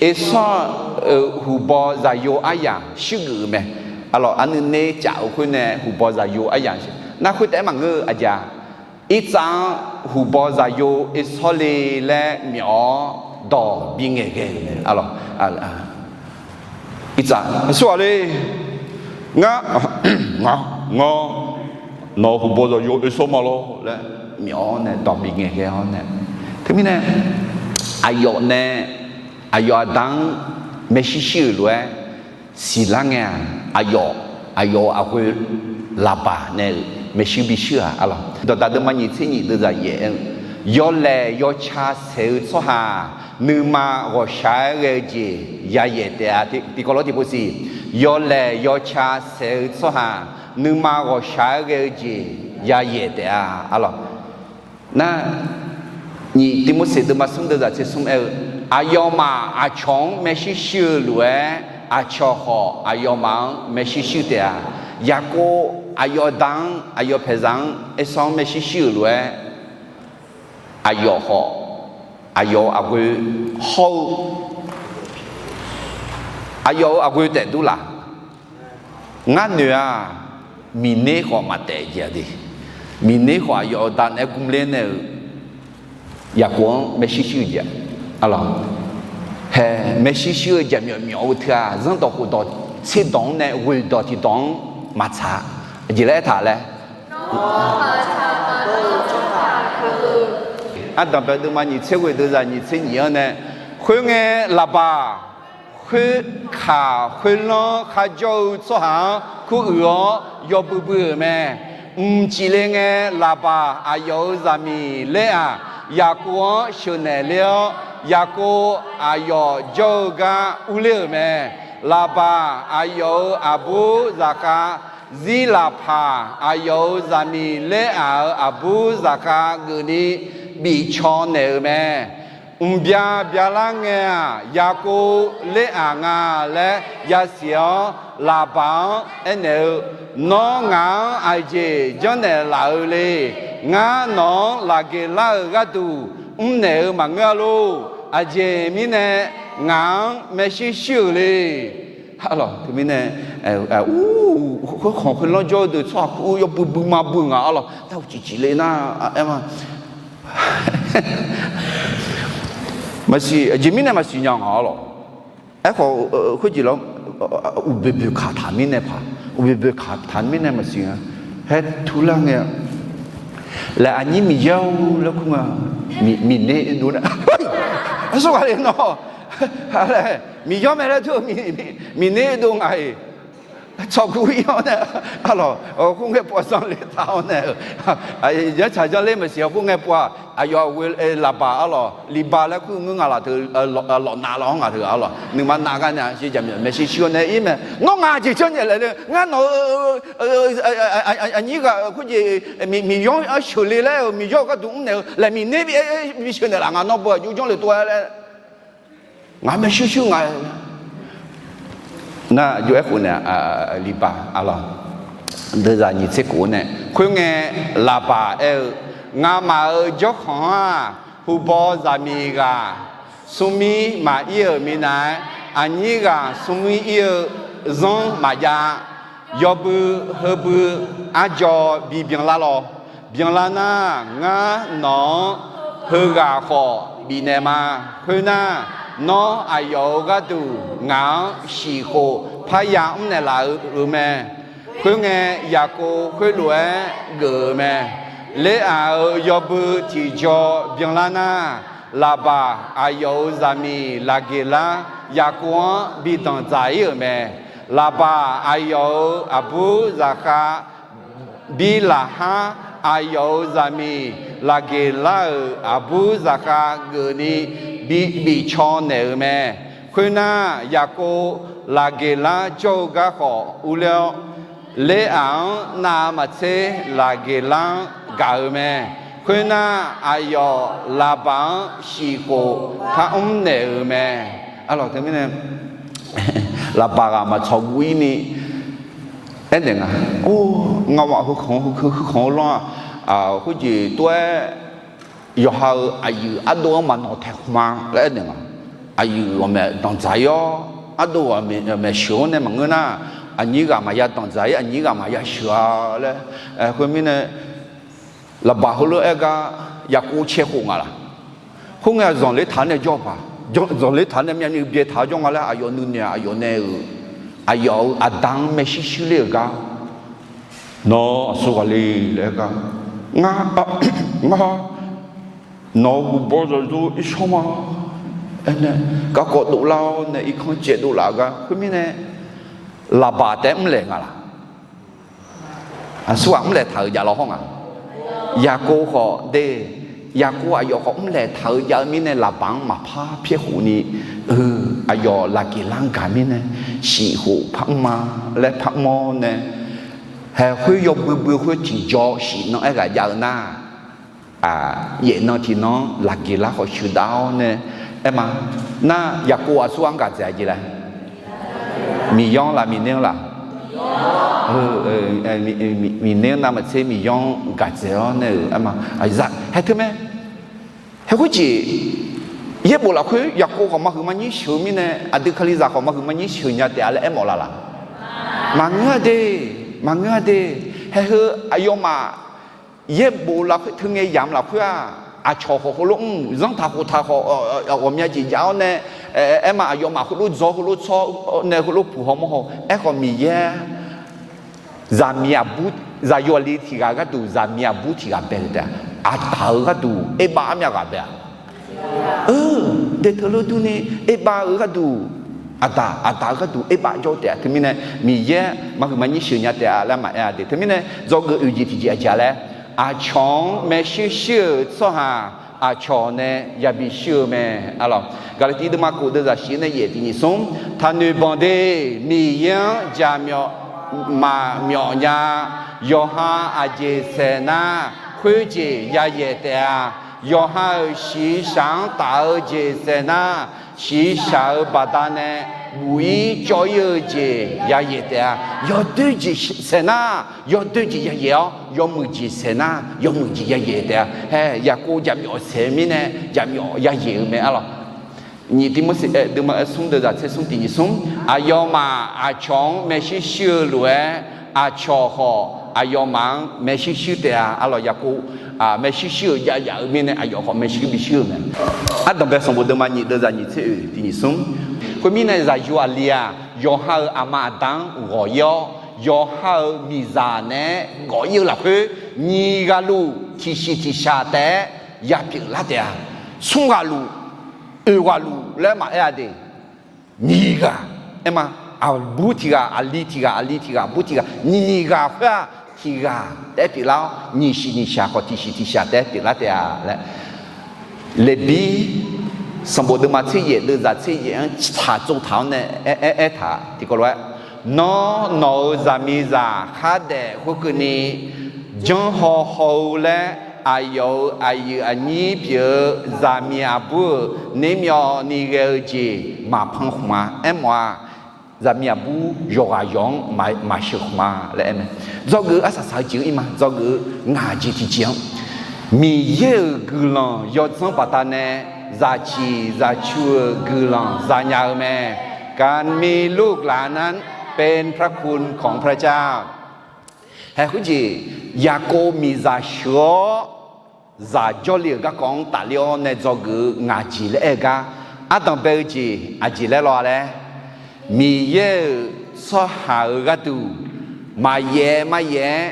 Ersawr-euq huqbaw zaqyo aryamq shuirgeuf-euq mae. Arlawq, arnuiv ner caf-eu khoer nae huqbaw zaqyo aryamq, nar khoertaef-aer maqngeur-eu aqjeq-a. Irtsav-anr huqbaw zaqyo Ersawr le laer myawf-awr dawq bingaeq ghae-euq mae. Arlawq, Irtsav, aqsurghaq le, ngar, ngar, ngar, nawq-euq huqbaw zaqyo Ersawr ma lawr laer myawf-awr nae dawq bingaeq ghae-awr nae, teumirnae aqyawf nae aqyawf aqda-anr maershuir shuir-euq lof-aer siqlar ngae-aq, aqyawf, aqyawf-euq aqghoe Laqbaq nae-euq maershuir bi shuir-aq arlawq. Dawqdaq deuvma nyiq tser nyiq deuvzaq yaef-aer-eu, yawlaeq yawca saeq-eu tsawrhaq nuima ghawqshaq-aer ghae-eu jeq yayaef taef-a. Tiqkawv lawr tiqpov siq, yawlaeq yawca saeq-eu tsawrhaq nuima ghawqshaq-aer ghae-eu jeq yayaef taef-a arlawq. Nar, nyiq Tivmorseq deuvma smr deuvzaq tser smr aer-eu, aqyawfmaf aqcawq-anr maershuir shuir-eu lof-aer, aqcawq khawf aqyawfmaf-anr maershuir shuir taef-a. Yaqkov aqyawf da-anr, aqyawf paeqzaq-anr, Ersawr-anr maershuir shuir-euq lof-aer, aqyawf khawf aqyawf-euq aqghoe hawr-eu, aqyawf-euq aqghoe taef dur laf. Ngar noeq-aq, Miqner khawf maqtaef jeq-a de. Miqner khawf aqyawf-euq da naeq-aer gmr ler nae-euq Yaqkov-anr maershuir shuir-eu jeq-a. Arlawq, hae, maershuir shuir-eu jeq myawf myawf-eu teu-aq, zanrdawq khofdawq tserdawq-anr nae ghoeqdawq tiqdawq-anr maqtsaq-a. Aqjeq laer aertaq laer, Ardanqbae deuvma nyiq tser ghoeq deuvzaq nyiq tser nyiq-anr nae, khoerngae Laqbaq khoerkaq khoerlanr kharjawr-eu tsawrhaq-anr kuruiq-awr yawbui bui-euq mae. Mqcif le ngae, Laqbaq aqyawf-euq zaqmiq Ler-aq, Yaqkov-anr sheuqnaeq ler-awr, Yaqkov aqyawf jawr-eu gar urler-euq mae. Laqbaq aqyawf-euq aqbur zaqkhav Zirlaqpaq aqyawf-euq zaqmiq Ler-aq-euq aqbur zaqkhav geufni bifcaw naeq-euq mae. Mqbya byalar ngae-aq, Yaqkov Ler-aq nga laer yasiq-awr, Laqbaq-anr aernaeq-eu, Nawr ngaq-anr aqjeq janrnaeq laf-eu le. Ngar nawq-anr Laqgeqlar-euq gharduq mrnaeq-eu maqngeur-a lor. Aqjeq mirnae ngaq-anr maershuir shuir-euq le. Arlawq, teumirnae, khoerkhanq khoerlanr jawr-eu deuq tsawrhaq kur yawbui bui ma bui ngaq arlawq. Nar uqcif cif le nar, aer ma. Maqsiq, aqjeq mirnae maqsiq nya ngaq arlawq. Aerkhawf, khoerjeq lawr, uqboeq boeq kaq taq mirnae paq, uqboeq boeq kaq taq mirnae maqsiq nga. Haer turlar ngae, laer aqnyir Miqyaer-or laer kur nga. Miqner dov nar, aqsurghaq le nawr, laer Miqyawr mae laer teu, miqner dov ngaq-iq, tsawqguv ir-awr nae, arlawq, khoerngae pov zanqler taq-awr nae-euq, janrtsaq janrler maqsiq-awr khoerngae pov-aq, aqyawf-euq ghoe laqbaq arlawq, liqbaq laer kur ngeur ngaq laf teu, lawfnav lawr ngaq teu arlawq, nuima nav gar nae maeqshi shuir-awr nae ir mae. Nawr ngaq jeq janrnyaef laef le, ngar nawq-eu aqnyir ghaq khoerjeq, Miqyaer-anr sheuqle laer-euq, Miqyaer-euq gharduq mrnaeq-eu laeqhmiq ner bi sheuq naeqlaf nga, nawr beu aqjox janrle tov-aer laer, ngaq maeqshi shuir nga. Nar jov-aer khof nae, liqbaq arlawq, deuvzaq nyiq tser khof-eu nae, khoerngae laqbaq aer-eu, Ngamaf-euq jawrkhanq-anr-aq, hubaw zaqmiq ghaq smrmir maqir-euq minav-aer, aqnyir ghaq smrmir ir-eu zanr maqjav. Yawbui heubui arjawv bibyan lar lawq. Byanlar nar, ngar nawq-anr heughaq khawf bifnaeq ma. Khoernar, nawr aqyawf-euq gharduq ngaq-anr siqkhof parya mrnaeq laf-eu mae. Khoerngae, Yaqkov khoerlof-aer geuf-euq mae. Ler-aq-euq yawbui tiqjaw byanlar nar, Laqbaq aqyawf-euq zaqmiq Laqgeqlar Yaqkov-anr bi danqdzaq ir-euq mae. Laqbaq aqyawf-euq aqbur zaqkhav Birlaqhar aqyawf-euq zaqmiq Laqgeqlar-euq aqbur zaqkhav geufni bi bifcaw naeq-euq mae. Khoernar, Yaqkov Laqgeqlar jawr-eu gar khawf urler-awr, Ler-aq-anr navmaqtser Laqgeqlar-anr gaq-eu mae. Khoernar, aqyawf Laqbaq-anr siqkhof par mrnaeq-euq mae. Arlawq, teumirnae Laqbaq ghaq maqtsawq guv ir ni aernaeq nga. Or, ngamaf heukhanq-eu lanr-aq, khoerjeq tov-aer yawqha-euq aqyuif ardov-anr maqnawq taeq khmq-a laer aernaeq nga. Aqyuif ghawqmaeq danqdzaq ir-awr, ardov ghawqmaeq sheuq-anr nae maqngeur nar, aqnyir ghaq maqya danqdzaq ir, aqnyir ghaq maqya sheuq-a laer. Khoermirnae, Laqbaq heulof-aer gar Yaqkov cae khof nga laq. Khoerngae-aq, zanqler taq-anr nae jawr paq, zanqler taq-anr nae myavnuiv byae taq-awr jawr nga laer aqyawf nuinoeq-aq, aqyawf nae-euq, aqyawf-euq aqda-anr maershuir shuir ler-euq gar, Nawr aqsur ghaq le laer gar, ngar, ngar nawq-euq guqbawr zawqzor irshawr ma. Aernae garkawv dovlar-awr nae irkanr caev dovlaf-eu gar khoermirnae, Laqbaq taef-aer mrlaeq nga laq. Aqsur ghaq mrlaeq taq-euq jav lawr hawr nga. Yaqkov khawf de, Yaqkov aqyawf khawf mrlaeq taq-eu jav-eu mirnae Laqbaq-anr maqpar pyaer khof ni, aqyawf Laqgeqlar-anr gaq mirnae, siqkhof par mr ma laer par mr-awr nae, haeq khoer yawbui bui khoer tiqjaw shif nan aer ghaq jav-eu nar, yaef nan tiqnan-anr Laqgeqlar khawf sheuqdav-awr nae aer ma. Nar Yaqkov aqsur ghaq-anr gaq dzaeq-a jeq laer, Miqyaer-anr laf, Miqner-anr laf? Miqner-anr navmaqtser Miqyaer-anr gaq dzaeq-awr nae-euq aer ma. Haeq teu mae. Haeq khoerjeq yaerbof lafkhoer Yaqkov khawf maqhuiq maqnyir sheuq-eu mirnae, aqdui Kalizaq khawf maqhuiq maqnyir sheuq nya taef-a laer aermawf laf laq? Maqngeur-a de, maqngeur-a de. Haeq heu aqyawfmaf yaerbof lafkhoer teungae yamq lafkhoer-aq, aqcawq khawf heulof mr, zanrtaq khoftaq khawf ghawqmya jeq jav-awr nae, aer ma, aqyawfmaf heulof dzaw heulof tsawr nae heulof puq haw mawr haw. Aerkhawf Miqyaer zaqmiq aqbur, zaqyo aqli tiq ghaq gharduq zaqmiq aqbur tiq ghaq bae-euq taef-a. Aqtaq-euq gharduq Erbav armyav ghaq bae-a. Daeteuq lof durni Erbav-eu gharduq, aqdaq, aqdaq-eu gharduq Erbav jawr taef-a. Teumirnae Miqyaer maqhuiq maqnyir sheuq nya taef-a laer maqaer-a de. Teumirnae dzawgeuf oeq jeq tiqjeq aqjeq-a laer, aqcawq-anr maershuir shuir-euq tsawrhaq aqcawq nae yabi shuir-eu mae. Gaqlaqtiv deuvma kof deuvzaq shif nae yaef tiq nyiq smr, taqnoeq banq de. Miqyaer-anr jaqmyawf maqmyawf nya. Yawqha aqjeq saeq nar, khoerjeq yayaeq taef-a. Yawqha-euq shiqshaq-anr taf-eu jeq saeq nar, shiqshaq-euq baqdanae buq-ir cawv-ir-eu jeq yayaeq taef-a. Yawdoer jeq saeq nar, yawdoer jeq yayaeq-awr, yawmuiq jeq saeq nar, yawmuiq jeq yayaeq taef-a. Hae, Yaqkov jaqmyawf saeq-eu mirnae, jaqmyawf yayaeq-eu mae arlawq. Nyiq Tiqmorseq deuvma smr deuvzaq tser smr tiq nyiq smr, aqyawfmaf aqcawq-anr maershuir shuir-eu lof-aer, aqcawq khawf aqyawfmaf-anr maershuir shuir taef-a. Arlawq, Yaqkov maershuir shuir-euq jav yaf-eu mirnae aqyawf khawf maershuir bi shuir-euq mae. Ardanqbae sanqbof deuvma nyiq deuvzaq nyiq tser oeq tiq nyiq smr, khoermirnae zaqyo aqli-aq, yawqha-euq aqma aqda-anr ghawq-ir-awr, yawqha-euq miqzaq naeq-aer ghawq-ir-eu lafkhoer, nyiq ghaq luf tiqsiq tiqshaq taef-aer yapyeuf lar taef-a. Smr ghaq luf, oeq ghaq luf laer maqaer-a de. nyiq ghaq, aer ma, aqbur tiq ghaq, aqli tiq ghaq, aqli tiq ghaq, aqbur tiq ghaq, nyiq ghaq khoer-aq tiq ghaq taef-aer pyeuflar-awr, nyiq shiq nyiq shaq khawf tiq shiq tiq shaq taef-aer pyeuflar taef-a laer. Leqbir sanqbof deuvma tser yaef deuvzaq tser yaef-anr tsaqtsov taq-awr nae aer, aer, aertaq tiqkawv lof-aer, Nawr, nawq-euq zaqmiqzaq khardaef khoerkeuvni, janrhaw haw-eu laer aqyawf-euq aqyuif aqnyir pyeuf-eu zaqmiq aqbur-euq nermyawvni ghae-eu jeq maqpan khmq-a. Aermawf-aq, zaqmiq aqbur yawqghaq yawq-anr maq, maqsheuq khmq-a laer aer mae. Dzawgeuf-eu arsaq saq-eu jeq-anr ir ma, dzawgeuf-eu ngaq jeq tiqjeq-anr, Miqyaer-euq guiqlanq yawdzanr baqdanae zaqciq zaqcu-euq guiqlanq zanya-eu mae. การมีลูกหลานนั้นเป็นพระคุณของพระเจ้า Haeq khoerjeq, Yaqkov miqzaq sheuq-awr zaq jawrle-euq garkawv-anr tafler-awr nae dzawgeuf-eu ngaq jeq laer aer-eu gar, ardanq bae-eu jeq aqjeq laer law-a laer, Miqyaer-euq tsawrhaq-euq gharduq maqyaef maqyaef-aer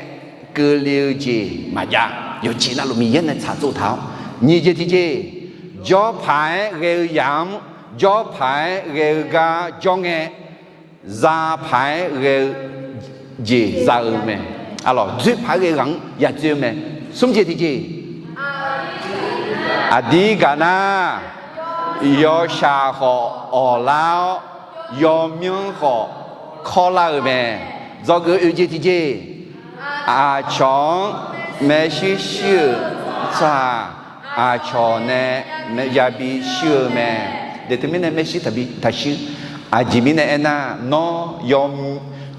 keuvle-eu jeq maqjav. Yawqjeq navluf Miqyaer nae tsaqtsov taq-awr, nyiq jeq tiqjeq, jawr paq-aer ghae-eu yamq-anr jawr paq-aer ghae-eu gar jawr ngae, za paq-aer ghae-eu jeq za-eu mae. Aqlawq, dzoer paq-aer ghae-eu ghaq-anr ya dzoer-eu mae. Smr jeq tiqjeq, aqdir gaq nar, yawshaq khawf awqlar-awr, yawmyanr khawf kawrlar-eu mae. Dzawgeuf oeq jeq tiqjeq, aqcawq-anr maershuir shuir-euq tsawrhaq aqcawq nae yabi shuir-eu mae. Deq teumirnae maershuir taqbi taqshuir. Aqjeq mirnae aernar, nawr yaw,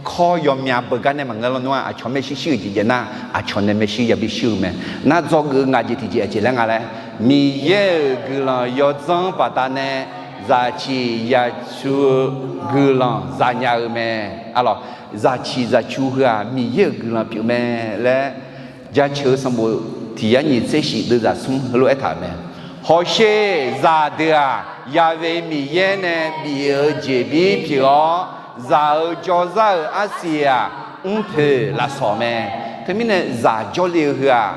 kawr yawmya beugar nae maqngeur lawnmr-aq, aqcawq maershuir shuir-euq jeq jaev nar, aqcawq nae maershuir yabi shuir-eu mae. Nar dzawgeuf-eu ngaq jeq tiqjeq aqjeq laer nga laer, Miqyaer-euq guiqlanq yawdzanr baqdanae zaqciq zaqcu-eu guiqlanq zanya-eu mae. Aqlawq, zaqciq zaqcu heu-aq Miqyaer-euq guiqlanq pyeuf mae laer, Jaceuq-eu sanqbof tiq yar nyiq tser shif deuvzaq smr heulof-aer taq-euq mae. Hawsher zaqdeuq-aq, Yaqve Miqyaer nae bif-eu jeqbir pyeuf-awr, zaq-eu jawrzar-euq arsiq-aq, mrpoeq lafsawq mae. Teumirnae zaq jawrle-eu heu-aq,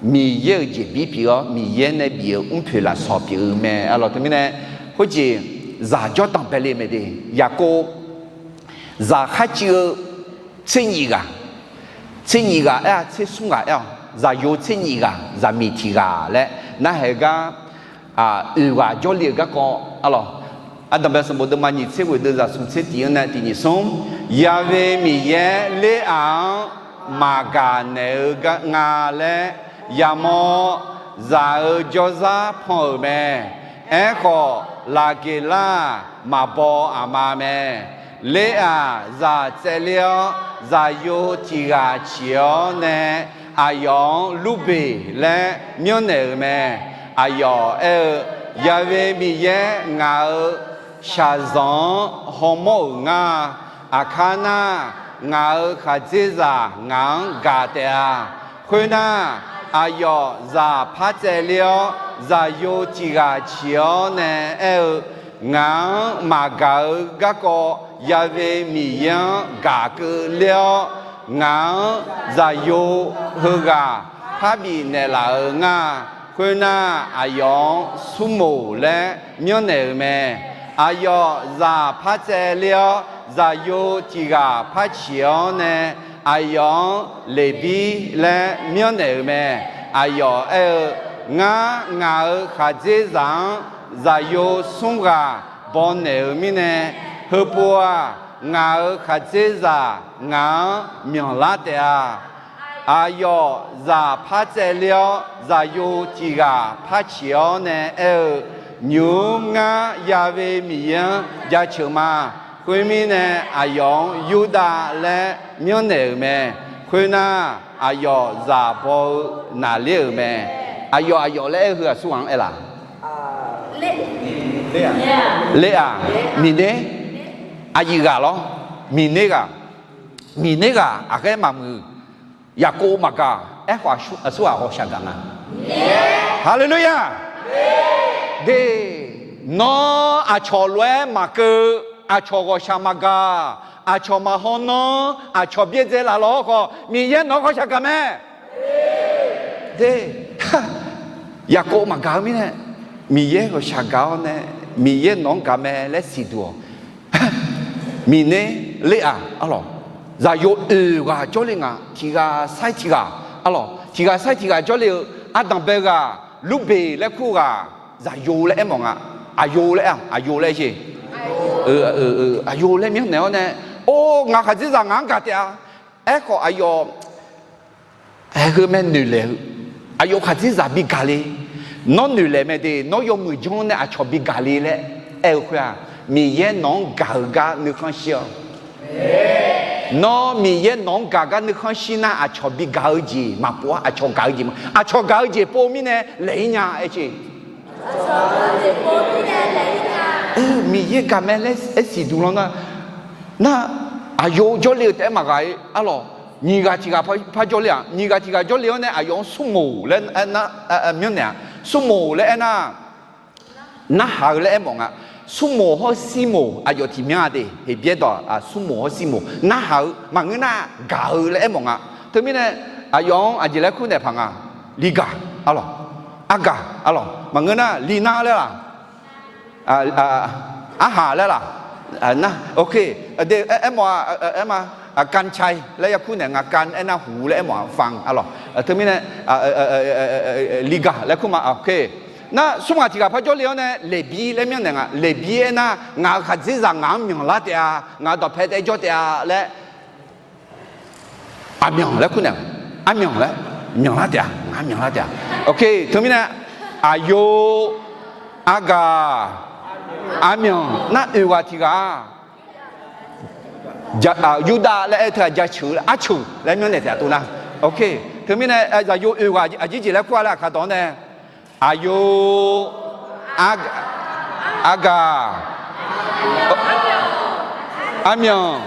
Miqyaer-euq jeqbir pyeuf-awr, Miqyaer nae bif-eu mrpoeq lafsawq pyeuf-eu mae. Aqlawq teumirnae khoerjeq zaq jawr danqbae le mae de. Yaqkov zaq kharcuiv-eu tser nyiq ghaq, tser nyiq ghaq aer-a, tser smr ghaq aer-awq. Zaqyo tser nyiq ghaq, zaqmiq tiq ghaq laer narhaq-eu gar, oeq ghaq jawrle-euq garkawv, aqlawq, ardanqbae sanqbof deuvma nyiq tser ghoeq deuvzaq smq tser tiq-anr nae tiq nyiq smr, Yaqve Miqyaer Ler-aq-anr maqgaq naeq-eu nga laer yamawr-awr, zaq-eu jawrzar pan-euq mae. Aerkhawf, Laqgeqlar-aq, maqbaw aqma mae. Ler-aq, zaq tsaevler-awr, zaqyo tiq ghaq ciq-awr nae aqyawf-anr Lurbeq laer myanrnaeq-euq mae. Aqyawf aer-eu, Yaqve Miqyaer ngaq-euq shaqzanq-anr hawmawr-euq ngar. Aqkar nar, ngaq-euq khaqdzerzaq ngaq-anr gaq taef-a. Khoernar, aqyawf zaq par tsaevler-awr, zaqyo tiq ghaq ciq-awr nae aer-eu, Ngaq-anr maqgaq-eu garkawv Yaqve Miqyaer-anr gaq keuvler-awr, ngaq-anr zaqyo heughaq par bifnaeq laf-euq ngar. Khoernar, aqyawf-anr Smrmoq laer myanrnaeq-euq mae. Aqyawf zaq par tsaevler-awr, zaqyo tiq ghaq par ciq-awr nae aqyawf-anr Leqbir laer myanrnaeq-euq mae. Aqyawf aer-eu, Ngar ngaq-euq khaqdzerzaq-anr zaqyo smr ghaq bawnaeq-eu mirnae, heupov-aq, ngaq-euq khaqdzerzaq ngaq-anr myanqlar taef-a. Aqyawf zaq par tsaevler-awr, zaqyo tiq ghaq par ciq-awr nae aer-eu, Nymq-mr ngar Yaqve Miqyaer-anr jaceuq ma. Khoermirnae, aqyawf-anr Yurdav laer myanrnaeq-euq mae. Khoernar, aqyawf zaq baw-eu naqler-euq mae. Aqyawf, aqyawf laer aer-eu heu aqsur ghaq-anr aer laf? Ler-aq, Miqner, aqyuif ghaq lawr, Miqner ghaq, Miqner ghaq aqghaer maqmuiq, Yaqkov maqgaq, aerkhawf aqsur ghaq ghawqshaq gaq nga. Haleluya! De, nawr aqcawq lof-aer maqkeuv, aqcawq ghawqshaq maqgaq, aqcawq maqhaw nanr, aqcawq byaerdzae laf lawq-awr khawf, Miqyaer nawq-anr ghawqshaq gaq mae. De, Yaqkov maqgaq-eu mirnae, Miqyaer ghawqshaq gaq-awr nae, Miqyaer nawq-anr gaq mae laer siqduq-awq. Miqner, Ler-aq, arlawq, zaqyo oeq ghaq jawrle nga. Tiq ghaq sair tiq ghaq, arlawq, tiq ghaq sair tiq ghaq jawrle-eu, ardanq bae ghaq, Lurbeq laer kur ghaq, zaqyo laer aermawf nga. Aqyo laer aer-aq, aqyo laer aer jeq. Aqyo laer myanrnaeq-awr nae, or, ngaq khaqdzerzaq ngaq-anr gaq taef-a. Aerkhawf aqyawf Aer, heu mae noeqlaeq-eu, aqyawf khaqdzerzaq bi gaq le. Nawr noeqlaeq mae de, nawr yawmuiq janr nae aqcawq bi gaq le laer aer-eu khoer-aq, Miqyaer nawq-anr gaq-eu gar nuikhanr shir-awq. Nawr Miqyaer nawq-anr gaq gar nuikhanr shir nar, aqcawq bi gaq-eu jeq maqpov-ar, aqcawq gaq-eu jeq ma, aqcawq gaq-eu jeq pov mirnae laeq-ir nya aer jeq. Miqyaer gaq mae laer aer siqduq lan nar, nar, aqyawf jawrle-eu taef-aer maqghaq-ir arlawq. Nyiq ghaq tiq ghaq par jawrle-aq, nyiq ghaq tiq ghaq jawrle-awr nae aqyawf-anr smrmoq laer aernar, myanrnaeq-aq, smrmoq laer aernar, narhaq-eu laer aermawf nga. Smrmoq hawr sirmoq aqyawf tiq myanr-a de, Heqbyaer dawq-aq, smrmoq hawr sirmoq narhaq-eu maqngeur nar gaq-eu laer aermawf nga. Teumirnae aqyawf-anr aqjeq laer kur naeq paq nga. Ligaq, arlawq, argaq, arlawq, maqngeur nar linar laer laq, arhaq laer laq, nar, ok, de, aermawf-a, aerma, กัญชัย laer yakur naeq nga, กัญ aernar huq laer aermawf-a, ฟัง arlawq. Teumirnae ligaq laer kur ma, ok. Nar smr ghaq tiq ghaq par jawrle-awr nae Leqbir laer myanrnaeq nga. Leqbir aernar, ngaq-euq khaqdzerzaq ngaq-anr myanq lar taef-a, ngaq-euq dawqpae taef-aer jawr taef-a laer, aqmyanq laer kur naeq, armyanq laer myanq lar taef-a, ngaq-anr myanq lar taef-a. Ok, teumirnae aqyo, argaq, armyanq nar oeq ghaq tiq ghaq-a, Yurdav laer aer-eu teughaq jaceuq-eu arceuq laer myanrnaeq taef-a tov nar. Ok, teumirnae zaqyo oeq ghaq aqjeq jeq laer kur-a laer aqkar dawq-anr nae, aqyo, argaq, armyanq,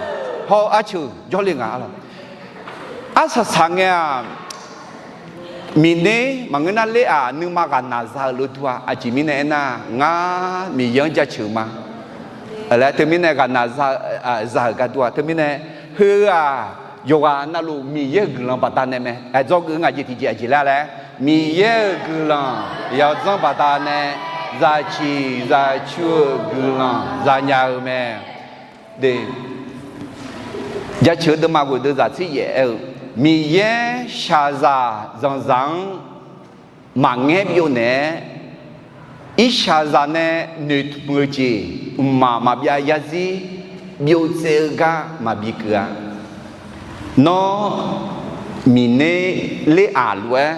hawr-eu arceuq jawrle nga arlawq. Arsaq saq ngae-aq, Miqner maqngeur nar Ler-aq, nuima ghaqnaq za-euq lof dur-a. Aqjeq mirnae aernar, ngar Miqyaer-anr jaceuq ma laer teumirnae ghaqnaq za-euq gar dur-a. Teumirnae heu-aq, yawqghaq navluf Miqyaer-euq guiqlanq baqdanae mae. Aqdzawgeuf ngaq jeq tiqjeq aqjeq laer laer, Miqyaer-euq guiqlanq yawdzanr baqdanae, zaqciq zaqcu-euq guiqlanq zanya-eu mae. Jaceuq-eu deuvma ghoeq deuv zaq tser yaef aer-eu, Miqyaer shaqzaq zanqzaq-anr maqngaer byov naeq-aer, irshaqzaq nae noeqtmq-eu jeq mqmaq maqbyav yarzir byov tsaev-eu gar maqbi keuv-a. Nawr Miqner Ler-aq lof-aer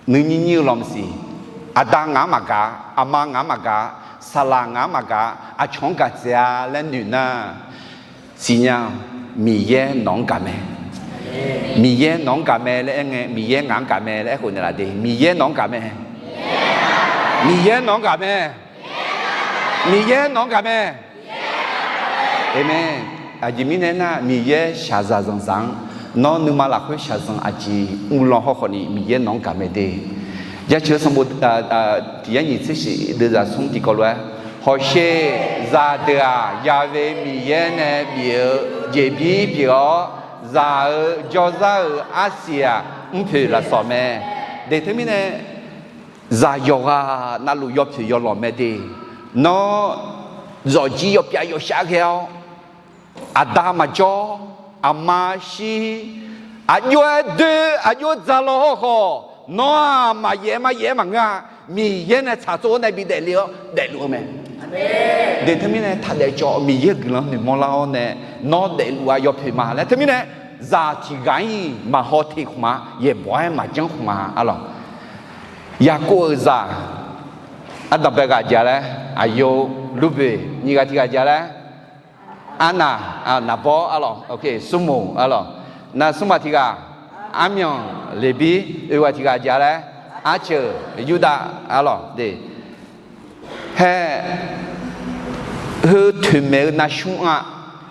nuinyir nyir-eu lawmsiq, aqda ngaq-anr maqgaq, aqma ngaq-anr maqgaq, saqlaq ngaq-anr maqgaq, aqcawq-anr gaq tsaev-a laer noeq nar, siqnya, Miqyaer nawq-anr gaq mae. Miqyaer nawq-anr gaq mae laer aer ngae, Miqyaer ngaq-anr gaq mae laer aerkhof naeqlaf de. Miqyaer nawq-anr gaq mae. Miqyaer nawq-anr gaq mae. Miqyaer nawq-anr gaq mae. Aqmeq. Aqjeq mirnae aernar, Miqyaer shaqzaq zanqzaq-anr, nawr nuima lafkhoer shaqzanq aqjeq uvlanr haw khawf ni Miqyaer nawq-anr gaq mae de. Jaceuq-eu sanqbof tiq yar nyiq tser shif deuv zaq smr tiqkawv lof-aer, hawsher zaqdeuq-aq, Yaqve Miqyaer nae bif-eu jeqbir pyeuf-awr, zaq-euq jawrzar-euq arsiq-aq, mrpoeq lafsawq mae. De teumirnae, zaq yawqghaq navluf yawpoeq yawlawq mae de. Nawr zawqjir yawpyav yawshav ghae-awr, aqda maqjawr, aqma shir, aqjox-aer doer, aqjox dzaq law hawrkhawf, nawr-aq maqyaef-aer maqyaef-aer maqngeur-a. Miqyaer nae tsaqtsov-awr nae bi daefle-awr daefluf-eu mae. De teumirnae taqdaef cawv, Miqyaer guiqlanq noeqmawr lar-awr nae, nawr daefluf-a yawpoeq ma laer teumirnae, zaq tiq ghaq-ir maqhaw teq khmq-a, yaeqbawq-aer maqjanr khmq-a arlawq. Yaqkov-euq zaq, ardanqbae ghaq jaq laer, aqyawf Lurboeq, nyiq ghaq tiq ghaq jaq laer, arnaq, naqbawr arlawq, smrmoq arlawq, nar smrmaq tiq ghaq, armyanq Leqbir, oeq ghaq tiq ghaq jaq laer, arceuq Yurdav arlawq de. Hae, heu toeqmaeq-eu navsmr-a,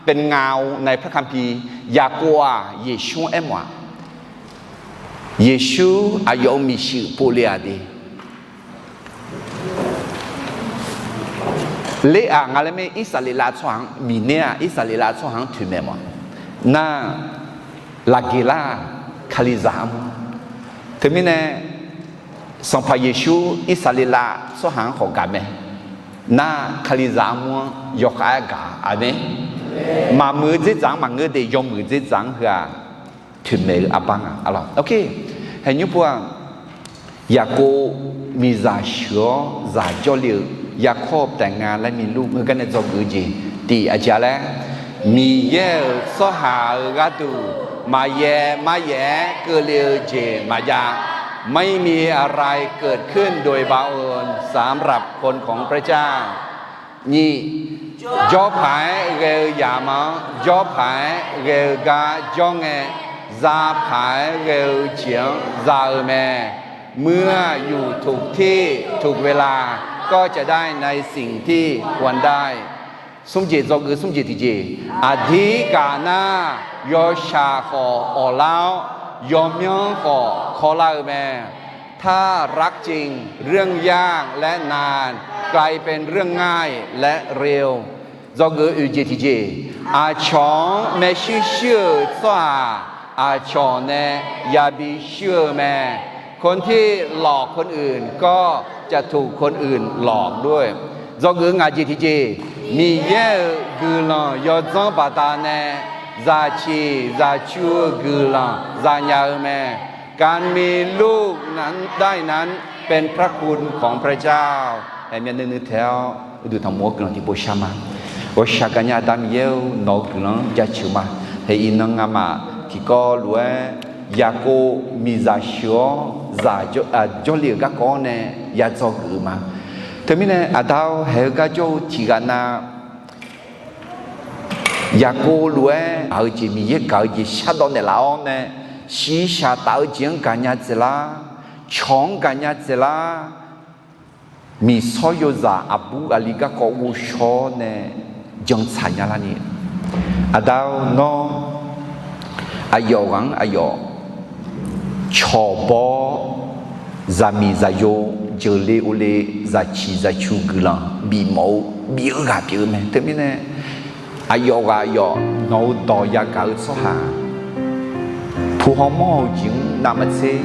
เป็นเงาในพระคัมภีร์, Yaqkov-aq Yeqsur-anr aermawf-a. Yeqsur aqyawf-euq miqshuif povle-aq de. Ler-aq nga laer mae, Irsaqleqlav tsawrhaq-anr, Miqner-aq Irsaqleqlav tsawrhaq-anr toeqmaeq mawf-a. Nar, laqgeq lar-aq, Kalizaq armur. Teumirnae, Sanqpaq Yeqsur Irsaqleqlav tsawrhaq-anr khawf gaq mae. Nar, Kalizaq armur-anr yawkhav-aer gaq-a. Aqmeq. maqmuiq-eu dzerdzaq-anr maqngeur de, yawmuiq dzerdzaq-anr heu-aq, toeqmaeq-eu arbar nga. Hae nymr pu-aq, Yaqkov miqzaq sheuq-awr zaq jawrle-eu yarkawr taef nga laer miluf heugar nae dzawgeuf-eu jeq tiq aqjeq-a laer, Miqyaer-euq tsawrhaq-euq gharduq maqyaer maryaef-aer keuvle-eu jeq maqjav. ไม่มีอะไรเกิดขึ้นโดยบังเอิญสำหรับคนของพระเจ้า Nyiq, jawrpaq-aer ghae-eu yamq-anr jawrpaq-aer ghae-eu gar jawr ngae, zapaq-aer ghae-eu jeq-anr za-eu mae. เมื่ออยู่ถูกที่ถูกเวลาก็จะได้ในสิ่งที่ควรได้ Smr jeq dzawgeuf smr jeq tiqjeq. Aqdirgaq nar, yawshaq khawf awqlar-awr, yawmyanr khawf kawrlar-eu mae. ถ้ารักจริง เรื่องยากและนานกลายเป็นเรื่องง่ายและเร็ว Dzawgeuf oeq jeq tiqjeq. Aqcawq-anr maershuir shuir-euq tsawrhaq, aqcawq nae yabi shuir-eu mae. คนที่หลอกคนอื่นก็จะถูกคนอื่นหลอกด้วย Dzawgeuf ngaq jeq tiqjeq. Miqyaer-euq guiqlanq yawdzanr baqdanae zaqciq zaqcu-eu guiqlanq zanya-eu mae. การมีลูกนั้นได้นั้นเป็นพระคุณของพระเจ้า Hae myavnuiv nuiv taeq-awr uqduq tanqmur-awr guiqlanq tiqpov shar ma. Ghawqshaq gaqnya Aqda Miqyaer-or, nawq-euq guiqlanq-anr jaceuq ma. Hae iqnan ngamaf tiqkawv lof-aer Yaqkov miqzaq sheuq-awr zaq jawrle-euq garkawv-anr nae ya dzawgeuf-eu ma. Teumirnae Aqda-or, haeq-eu gar jawr-eu tiqghaq nav Yaqkov lof-aer gaq-eu jeq, Miqyaer gaq-eu jeq shardawv naeqlaf-awr nae, shiqshaq taf-eu jeq-anr gaqnya dzaeqlar, cawq-anr gaqnya dzaeqlar, miqsawr yawzaq aqbur aqli garkawv ghovshaw-awr nae jantsaq nya larni, Aqda-or, nawr aqyawf ghaq-anr aqyawf cawq baw-awr, zaqmiq zaqyo, jeuqle ovle, zaqciq zaqcu guiqlanq bifmawf-eu bif-eu ghaq pyeuf-eu mae. Teumirnae aqyawf ghaq aqyawf nawq-eu dawq yagaq-eu tsawrhaq, pu haw mawr-eu jeq-anr navmaqtser,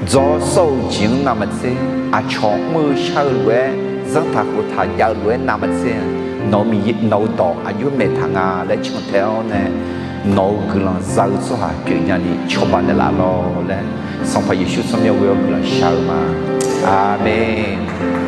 dzaw sawr-eu jeq-anr navmaqtser, aqcawq mr-eu shar-eu lof-aer, zanrtaq khoftaq jav-eu lof-aer navmaqtser, nawq-eu dawq aqjox maeqtaq nga laer cantae-awr nae, nawq-eu guiqlanq za-eu tsawrhaq pyeufnya ni cawba naeqlaf lawr laer, Sanqpaq Yeqsur tsawrmyanr ghoe-awr guiqlanq shaq-eu ma. Aqmeq.